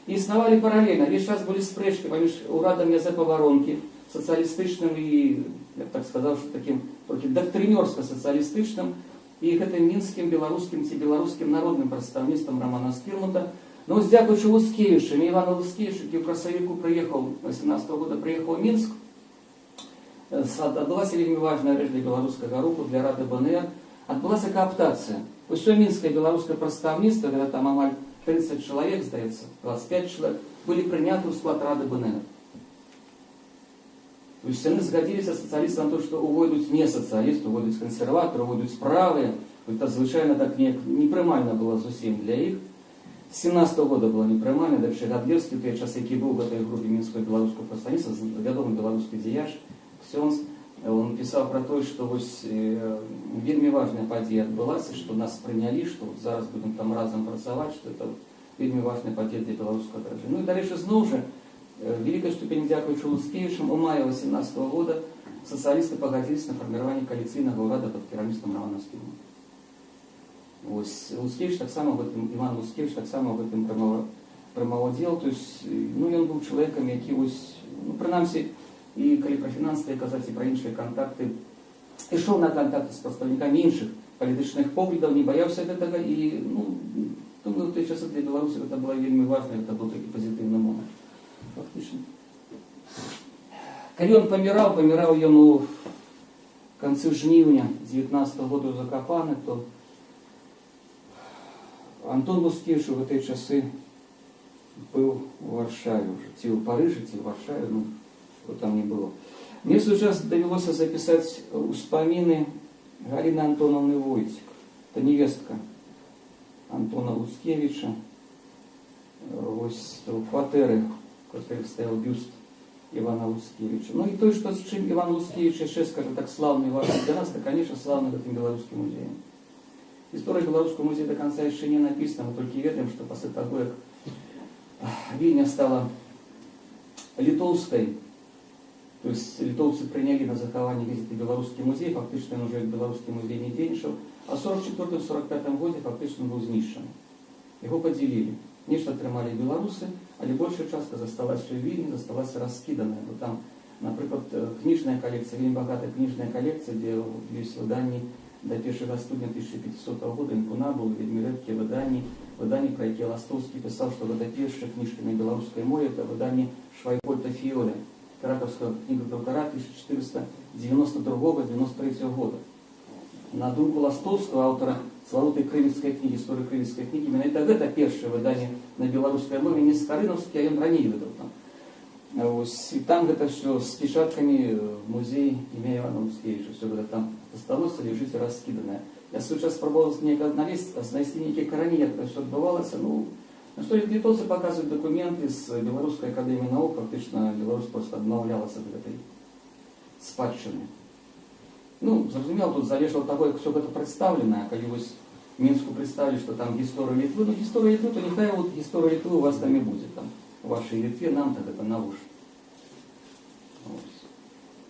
І існавалі паралельна. Увесь час былі спрэчкі паміж урадам Язэпа Варонкі, сацыялістычным і, я б так сказаў, што такім трохі дактрынёрска-сацыялістычным, і гэтым мінскім беларускім ці беларускім народным прадстаўніцтвам Рамана Скірмунта. Ну, вось дзякуючы Луцкевічам, Івану Луцкевічу, які ў красавіку прыехаў, 18 года прыехаў у Мінск, адбылася вельмі важная рэч для беларускага руху, для Рады БНР, адбылася кааптацыя. Усё мінскае беларускае прадстаўніцтва, гэта там амаль 30 чалавек, здаецца, 25 чалавек, былі прыняты ў склад Рады БНР. То есть яны згадзіліся сацыялісты на то, што увойдуць не сацыялісты, увойдуць кансерватары, увойдуць правыя. Это звычайна так неяк непрымальна было зусім для іх. З 17 года было непрымальна, дарэчы, Гадлеўскі, у тыя часы, які быў у гэтай групе мінскага беларускага прадстаўніцтва, вядомы беларускі дзеяч, ксёндз, он пісаў пра тое, што вось вельмі важная падзея адбылася, што нас прынялі, што вот зараз будем там разам працаваць, што это вельмі важная падзея для беларускага адраджэння. Ну і, дарэчы, зноў жа, вялікай ступені дзякуючы Луцкевічам, у маі 18 года сацыялісты пагадзіліся на фарміраванне кааліцыйнага ўрада пад кіраўніцтвам Рамана Скірмунта. Вось Луцкевіч таксама в гэтым, Іван Луцкевіч таксама в гэтым прымаў удзел, то есть, ну, ён быў чалавекам, які вось, ну, прынамсі, і калі пра фінансы казаць, і пра іншыя кантакты, ішоў на кантакты з прадстаўнікамі іншых палітычных поглядаў, не баяўся гэтага і, ну, думаю, у тыя часы для Беларусі гэта было вельмі важна, гэта быў такі пазітыўны момант. Фактычна. Калі ён паміраў, паміраў ён у канцы жніўня 19 года ў Закапаны, то Антон Луцкевіч у гэтыя часы быў у Варшаве ўжо, ці ў Парыжы, ці ў Варшаве, ну, вот там не было. Мне в свой час давялося запісаць успаміны Галіны Антонаўны Войцік. Это невестка Антона Луцкевіча. Вось у кватэры, в которой стаяў бюст Івана Луцкевіча. Ну і той, што з чым Іван Луцкевіч яшчэ, скажем так, слаўны і важны для нас, то, конечно, слаўны гэтым беларускім музеем. Гісторыя беларускага музея до конца яшчэ не напісана, мы толькі ведаем, што пасля таго, як Вільня стала літоўскай, то есть літоўцы прынялі на захаванне весь гэты беларускі музей, фактычна ён уже як беларускі музей не дзейнічаў, а ў 44-45 годзе фактычна быў знішчаны. Яго падзялілі. Нешта атрымалі беларусы, але большая частка засталася ў Вільні, засталася раскіданая, бо там, напрыклад, кніжная калекцыя, вельмі багатая кніжная калекцыя, дзе ёсць выданні да 1 студня 1500 года, інкунабулы, вельмі рэдкія выданні, выданні, пра якія Ластоўскі пісаў, што гэта першая кніжка на беларускай мове, это выданне Швайгольта Фіоля, кракаўскага кнігадрукара 1492-93 года. На думку Ластоўскага, аўтара славутай крывіцкай кнігі, гісторыі крывіцкай кнігі, менавіта гэта першае выданне на беларускай мове, не скарынаўскі, а ён раней выдаў там. Вось, і там гэта все з печаткамі в музей імя Івана Луцкевіча, все гэта там засталося, лежыць раскіданае. Я свой час спрабаваў неяк знайсці нейкія карані, як это все адбывалася. Ну, на што літоўцы паказваюць дакументы з Беларускай акадэміі навук, фактычна Беларусь просто адмаўлялася ад гэтай спадчыны. Ну, зразумела, тут залежала ад таго, як все гэта прадстаўлена. Калі вось Мінску прадставілі, што там гісторыя Літвы, ну, гісторыя Літвы, то няхай вот гісторыя Літвы у вас там і будзе, там, у вашай Літве, нам так это навошта. Вось.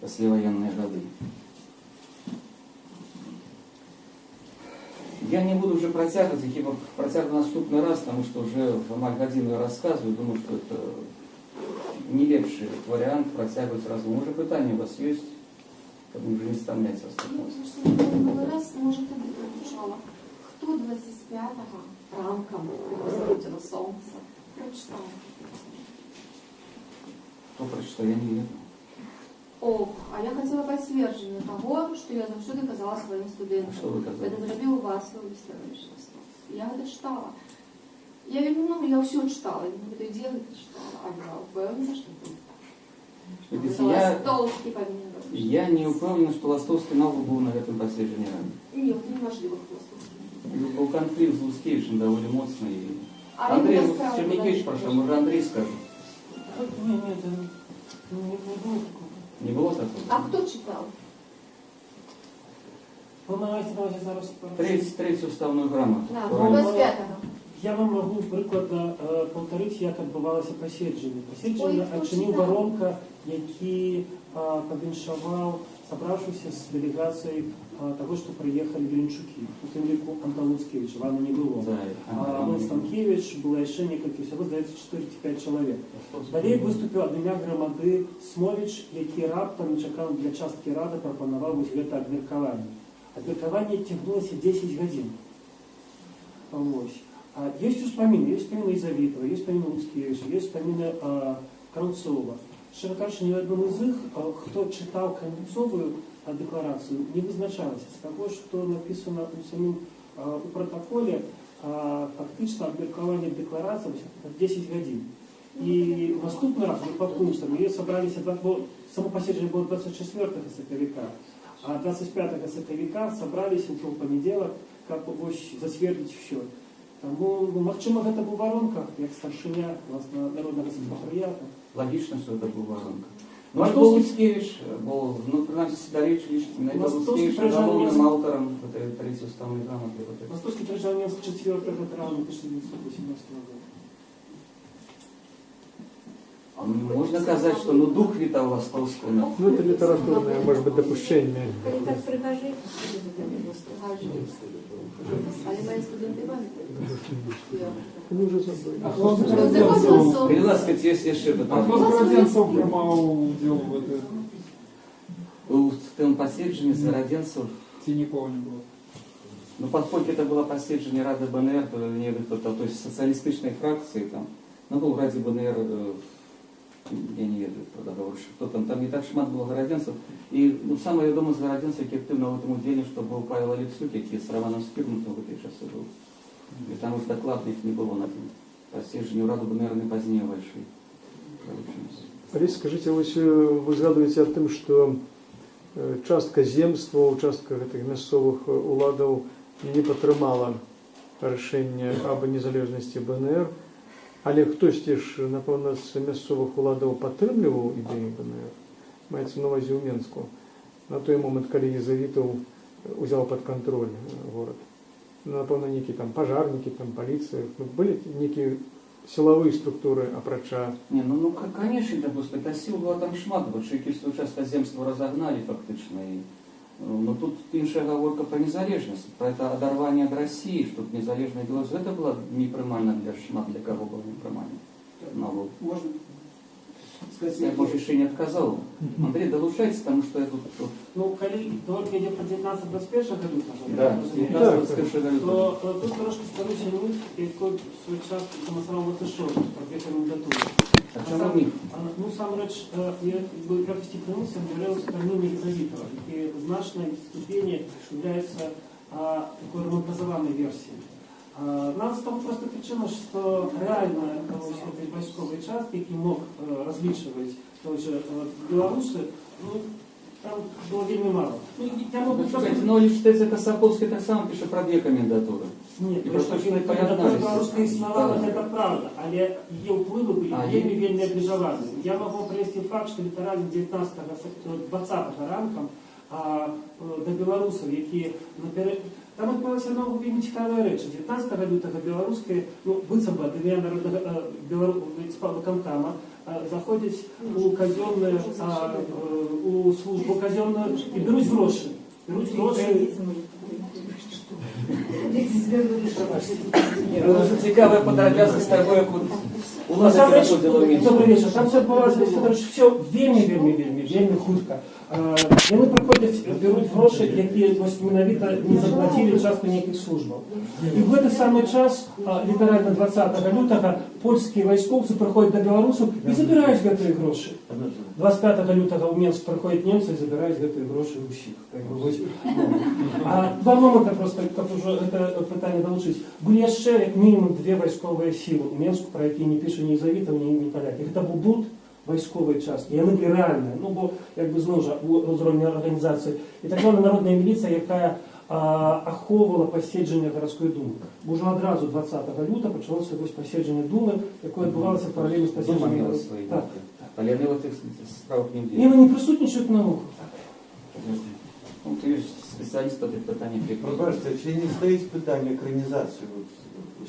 Пасляваенныя гады. Я не буду уже працягваць, я хіба працягну наступны раз, потому что уже амаль гадзіну я рассказываю, думаю, что это не лепшы вариант працягваць размову. Можа, пытанне у вас ёсць, каб уже не стамляць вас. Ну, потому что мінулы раз, можа, тады прагучала. Хто 25-го ранкам заходзіла сонца? Прачытаў. Хто прачытаў, я не ведаю. Ох, а я хацела пацверджанне таго, што я заўсёды казала сваім студэнтам. А што вы казалі? Гэта зрабіў Вацлаў Віславович Ластоўскі. Я гэта чытала. Я вельмі много, я ўсё чытала, я не ведаю, дзе гэта чытала, але я ўпэўнена, што гэта так. Ведаеце, Гэта Ластоўскі павінен быў. я не ўпэўнены, што Ластоўскі наогул быў на гэтым паседжанні рады. Не, гэта неважліва, хто Ластоўскі. Быў канфлікт з Луцкевічам даволі моцны. Але Андрей гэта справа Чернякевич, была прашу, можа, Андрей скажа? Не, не, это не было такого. Не было такого? А хто чытаў? Ви маєте на увазі зараз про Третью уставную грамоту. Да, Правильно. 25-го. Я вам магу прыкладна паўтарыць, як адбывалася паседжанне. Паседжанне Ой, хто адчыніў чытаў? Варонка, які павіншаваў сабраўшыся з дэлегацыяй таго, што прыехалі Віленчукі. У тым ліку Антон Луцкевіч, Івана не было. Был Станкевіч, было яшчэ некалькі, усяго, здаецца, 4 ці 5 чалавек. Далей выступіў ад імя Грамады Смовіч, які раптам нечакана для часткі рады прапанаваў вось гэта абмеркаванне. Абмеркаванне цягнулася 10 гадзін. Вось. Ёсць успаміны, ёсць успаміны Езавітава, ёсць успаміны Луцкевіча, ёсць успаміны Краўцова. Шчыра кажучы, ні ў адным з іх, хто чытаў канцовую дэкларацыю, не вызначалася. З таго, што напісана ў самім у пратаколе, фактычна абмеркаванне дэкларацыі 10 гадзін. І ў наступны раз уже па пунктам яе сабраліся, бо само паседжанне было 24 сакавіка, а 25 сакавіка сабраліся ўжо ў панядзелак, каб вось зацвердзіць усё. Таму, ну, магчыма, гэта быў Варонка, як старшыня, власна, народнага сакратарыята. Лагічна, што гэта быў Варонка. Ну, Ластоўскі- Луцкевіч был, ну, прынамсі, Сідарэвіч лічыць менавіта Ластоўскі Луцкевіча прыязджаў галоўным Менск. аўтарам гэтай трэцяй уставнай граматы. Вот этой. Ластоўскі прыязджаў у Менск 4 траўня 1918 года. Можна казаць, што, ну, дух вітаў Ластоўскага. Ну, это литературное, может быть, допущение. Калі так прыгажэй. Але мае студэнты памятаюць, што я Они уже забыли. А хто з Што гарадзенцаў? Калі ласка, ці ёсць яшчэ А пытанні? хто з гарадзенцаў прымаў удзел в этой? У тым паседжанні з гарадзенцаў Ці нікого не было? Ну, паколькі это было паседжанне Рады БНР, то не ведаю, хто там, то есть сацыялістычнай фракцыі там, ну, был в Радзе БНР, я не ведаю, правда гаворыш, хто там, там не так шмат было гарадзенцаў. І, ну, самае вядомы з гарадзенцаў, які актыўна ў гэтым удзельнічаў, быў Павел Алексюк, які з Раманам Спірмантам в гэтай часы быў. І там уж дакладна іх не было на тым паседжанні. У Раду БНР не пазней увайшлі. Алесь, скажыце, вось вы згадваеце аб тым, што частка земстваў, частка гэтых мясцовых уладаў не падтрымала рашэнне аб незалежнасці БНР, але хтосьці ж, напэўна, з мясцовых уладаў падтрымліваў ідэю БНР, маецца на ўвазе ў Менску, на той момант, калі Езавітаў узяў пад кантроль горад. Ну, напэўна, нейкія там пажарнікі, там паліцыя, ну, былі нейкія сілавыя структуры апрача Не, ну, конечно, да, господи, та сіл было там шмат, бальшавікі в свой час та земства разогнали фактычна. І, ну, тут іншая гаворка пра незалежнасць, пра это адарванне ад Расіі, чтоб незалежная Беларусь, гэта было непрымальна для шмат для каго было непрымальна. Ну, Можна сказаць, я больше яшчэ не адказаў. Андрей, далучайся, таму што я тут Ну, калі толькі ідзе пра 19-21 лютага, я Да, так разумею, 19-21 лютага. то тут трошкі скажуся міф, які в свой час замацаваў Латышоў пра две камендатуры. А чаму міф? Ну, сам рэч, я бы якасці клянуся, мярэл успаміны Езавітава, які в значнай ступені является такой романтызаванай версіяй. Нам з таго проста прычыны, што рэальна вось гэтай вайсковай часткі, які мог разлічваць той же беларусы, ну, там было вельмі мала. Ну, я могу Ну, просто чакайце, ну, але чытаецца, Касакоўскі таксама піша пра две камендатуры. Не, І проста ж не камендатура паядналіся. беларуская існавала, Так. гэта правда, але яе ўплывы былі вельмі, вельмі абмежаваны. Я магу прывесці факт, што літаральна 19 20 ранкам да беларусаў, якія наперед... Там адбылася наогул вельмі цікавая рэч. 19 лютага беларускія, ну, быццам бы ад імя народнага выканкама, заходзяць у казённую, у службу казённую і бяруць грошы. Бяруць грошы. Не, ну, дуже цікавая падрабязнасць таго, як от улада Насамрэч, пераходзіла ў Мінск. Добрый вечар. Там все адбывалася, Алесь Фёдаравіч, все вельмі, вельмі, вельмі, вельмі хутка. Яны прыходзяць, бяруць грошы, якія вось менавіта не заплацілі частку нейкіх службаў. І ў гэты самы час, літаральна 20 лютага, польскія вайскоўцы прыходзяць да беларусаў і забіраюць гэтыя грошы. 25 лютага ў Менск прыходзяць немцы і забіраюць гэтыя грошы ўсіх. Как бы, вось, ну. А два моманта просто, каб ужо гэта пытанне далучыць. Былі яшчэ як мінімум две вайсковыя сілы ў Менску, пра якія не піша ні Езавітаў, ні палякі. Гэта быў бунт вайсковай часткі. Яны былі рэальныя, ну, бо як бы зноў жа у ўзроўні арганізацыі. І так званая народная міліцыя, якая ахоўвала паседжанне гарадской думы. Бо ўжо адразу 20 лютага пачалося вось паседжанне думы, якое адбывалася паралельна з Дума паседжаннем мела свае Так. думкі. Але яны ў гэтых справах не Не, яны не прысутнічаюць наогул. Ну, ты ж спецыяліст па тых пытаннях. Прабачце, ці не стаіць пытанне экранізацыі от,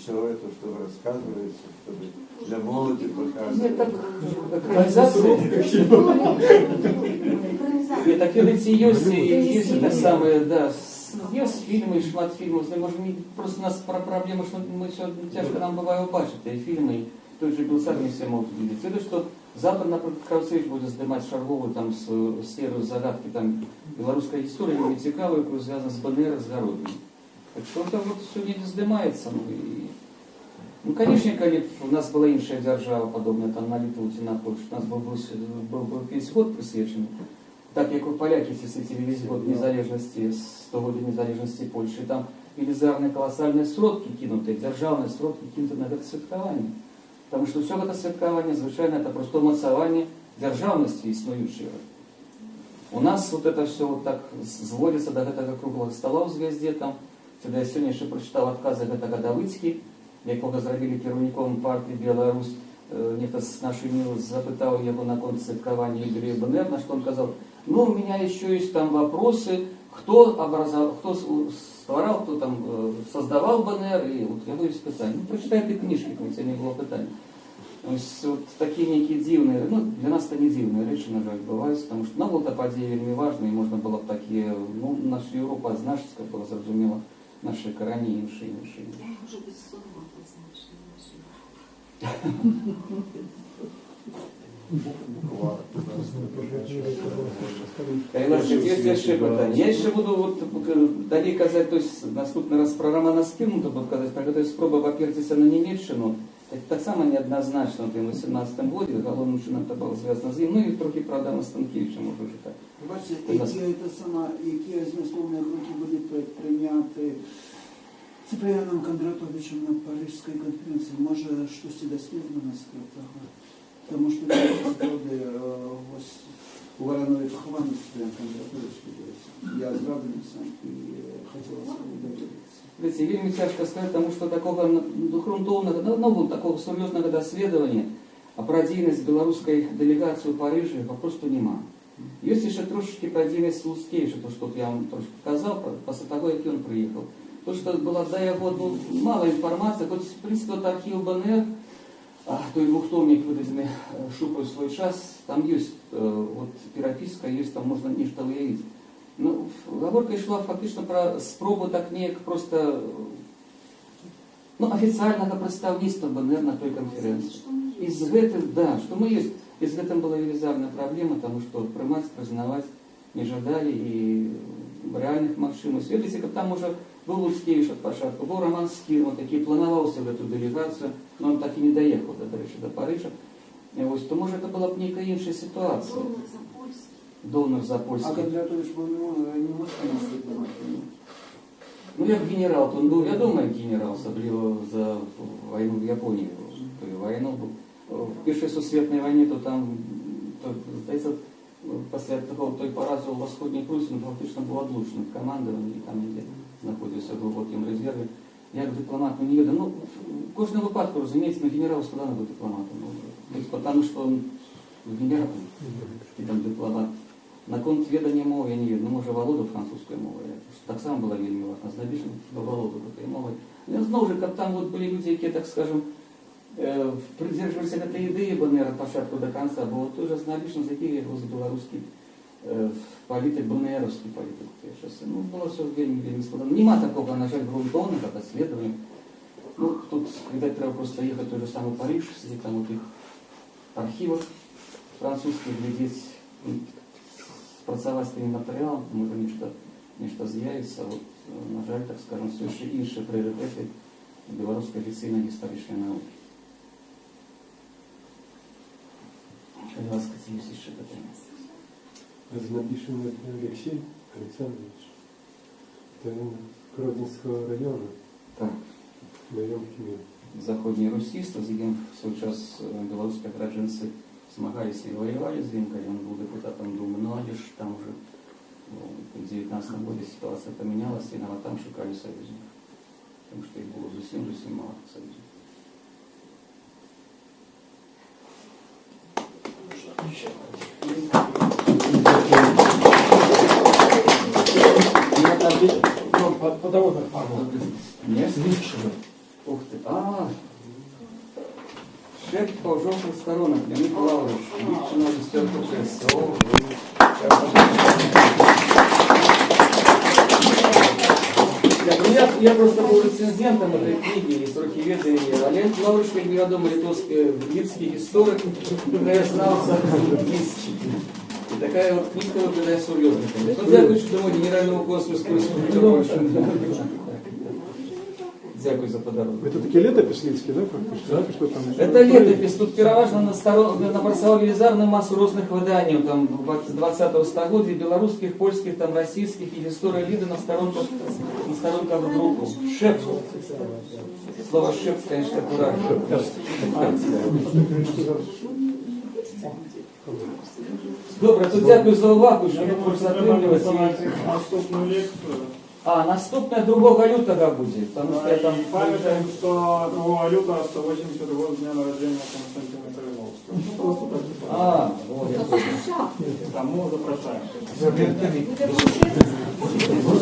Все это, что вы рассказываете, чтобы для молоді показывать. Не, так, экранизация. Не, так ведаеце, ёсць те самае, да, ёсць фільмы, шмат фільмаў, можа, просто у нас праблема, што мы все цяжка нам бывае ўбачыць тыя фільмы, і той же Белсат не все могуць видеть. Ведаю, што завтра, напрыклад, Краўцевіч будзе здымаць чарговую там серыю загадкі там беларускай гісторыі, вельмі цікавую, якую звязана з БНР, з Гародняй. Так што это вот всё не здымаецца. Ну, и... ну, конечно, калі б у нас была іншая дзяржава, падобная там на Літву ці на Польшу, у нас был бы весь год прысвечаны. Так як у палякі свяцілі весь год незалежнасці, 100 годаў незалежнасці Польшы, там велізарныя каласальныя сродкі кінутыя, дзяржаўныя сродкі кінуты на гэта святкаванне. Потому что все гэта святкаванне, звычайна, это просто умацаванне дзяржаўнасці існуючай. У нас вот это все вот так зводится до гэтага круглага стола ў «Звяздзе» там. Сюда я сёння яшчэ прачытаў адказы гэтага Давыдскі, якога зрабілі кіраўніком партыі Беларусь. Нехта з нашай мілы запытаў яго наконт святкавання юбілею БНР, на што он казаў: ну, у меня еще есть там вопросы, кто образовал, кто стварал, кто там создавал БНР, и вот яго есть пытанне. Ну, прочитай ты кніжкі, у тебя не было пытання. Ось вот такія нейкія дзіўныя, ну, для нас это не дзіўныя рэчы, на жаль, бываюць, потому что, ну, вот падзея вельмі важная, і можна было б такія, ну, нашу Еўропу адзначыць, каб было зразумела, наши карані іншыя, іншыя, іншыя. Я уже без сорому однозначно. Ёсць яшчэ пытанне. Я яшчэ буду вот далей казаць, то есть наступны раз пра Рамана Скірмунта буду казаць, пра гэтую спробу абаперціся на Нямеччыну, таксама неадназначна ў тым 18 годзе, галоўным чынам это было звязана з ім, ну і трохі пра Адама Станкевіча, можа, ўжо так. Бачыце, якія змястоўныя крокі былі прыняты Цыпрыянам Кандратовічам на Парыжскай канферэнцыі? Можа, штосьці даследавана з гэтага? Таму што, сапраўды, вось у Варанове пахаваны Цыпрыян Кандратовіч, ведаеце. Я з Радаміса і хацела даведацца. Ведаеце, вельмі цяжка сказаць, таму што такога грунтоўнага, ну, такога сур'ёзнага даследавання пра дзейнасць беларускай дэлегацыі ў Парыжы папросту няма. Ёсць яшчэ трошачкі пра дзейнасць Луцкевіча, то, што я вам трошкі казаў, пасля таго, як ён прыехаў. То, што была да яго, ну, мала інфармацыя, хоць, в прынцыпе, от архіў БНР, той двухтомнік, выдадзены Шупай у свой час, там ёсць вот, перапіска, ёсць, там можна нешта выявіць. Ну, гаворка ішла фактычна пра спробу так неяк просто, ну, афіцыяльнага прадстаўніцтва БНР на той канферэнцыі. І з гэтым, да, што мы ёсць, і з гэтым была велізарная праблема, таму што прымаць, прызнаваць не жадалі і рэальных магчымасцей. Ведаеце, каб там уже быў Луцкевіч ад пачатку, быў Раман Скірмунт, які планаваўся гэту дэлегацыю, но он так і не даехаў, да, дарэчы, да Парыжа. Вось, то, можа, это была б нейкая іншая сітуацыя. Донор Запольскі. А Кандратович был не мог дипломатом? Ну, як генерал, то он был вядомы як генерал, асабліва за вайну в Японіі. Тую вайну был. В першай сусветнай вайне, то там, то, здаецца, пасля такого той паразу ў Усходняй Прусіі, он фактычна быў адлучаны ад камандавання, і там недзе знаходзіўся ў глыбокім рэзерве. Як дыпламат, ну, не ведаю. Ну, в кожным выпадку, разумееце, но генерал складана быць дыпламатам. Ну, потому что он генерал, і там дыпламат. Наконт ведання мовы я не ведаю, ну, можа, валодаў французскай мовай, што таксама была вельмі важна, знабільшым хіба валодаў гэтай мовай. Но зноў жа, каб там вот былі людзі, якія, так скажем, прыдзержваліся гэтай ідэі БНР ад пачатку да канца, бо той жа Знабільшым, з якіх яго беларускі палітык, БНРаўскі палітык у тыя часы. Ну, было всё вельмі, вельмі складана. Няма такога, на жаль, грунтоўнага даследавання. Ну, тут, відаць, трэба проста ехаць у той же самы Парыж, сидзець там у тых архівах французскіх, глядзець, працаваць з тымі матэрыялам, можа, нешта з'явіцца. Вот, на жаль, так скажем, все яшчэ іншыя прыярытэты беларускай афіцыйнай гістарычнай навукі. Калі ласка, ці ёсць яшчэ пытанні? Знабільшин Алексей Александрович, это ён Гродненского района. Так. Маёмкі меў. Заходняй Русі, з якім в свой час беларускія адраджэнцы змагаліся і ваявалі з ім, калі ён быў дэпутатам Думы. Ну, але ж там уже в 19 годзе сітуацыя памянялася, і нават там шукалі саюзнікаў. Потому что іх было зусім мала саюзнікаў. По дорогах Павла. Нет? Лучшего. Ух ты, а, Шэпт паўжоўтых старонак, Леанід Лаўрыч, Лідчына Лісцёрка Прэс. О, ну я проста быў рэцэнзентам гэтай кнігі і трохі ведаю яе. А Леанід Лаўрыч вельмі вядомы літоўскі, лідскі гісторык, краязнаўца лідскі. І такая вот кніжка выглядае сур'ёзна, конечно. Ну, дзякуючы, думаю, Генеральнаму консульству Рэспублікі Польшча. Дзякую за падарунак. Гэта такі летапіс лідскі, да, фактычна? Да? Што там? Гэта летапіс. Тут пераважна напрацаваў велізарную масу розных выданняў там, з 20-га стагоддзя, беларускіх, польскіх, там, расійскіх, і гісторыя Ліды на старонках друку. Шэпт. Слова «шэпт», конечно, аккуратно. Добра, то дзякую за ўвагу, што не буду затрымліваць. Наступную лекцыю. А, наступная 2 лютага будзе, таму што я там. Памятаем, што 2 лютага 180 год з дня нараджэння Канстанціна Каліноўскага. Ну, проста так. А, вот. Таму запрашаем. Буде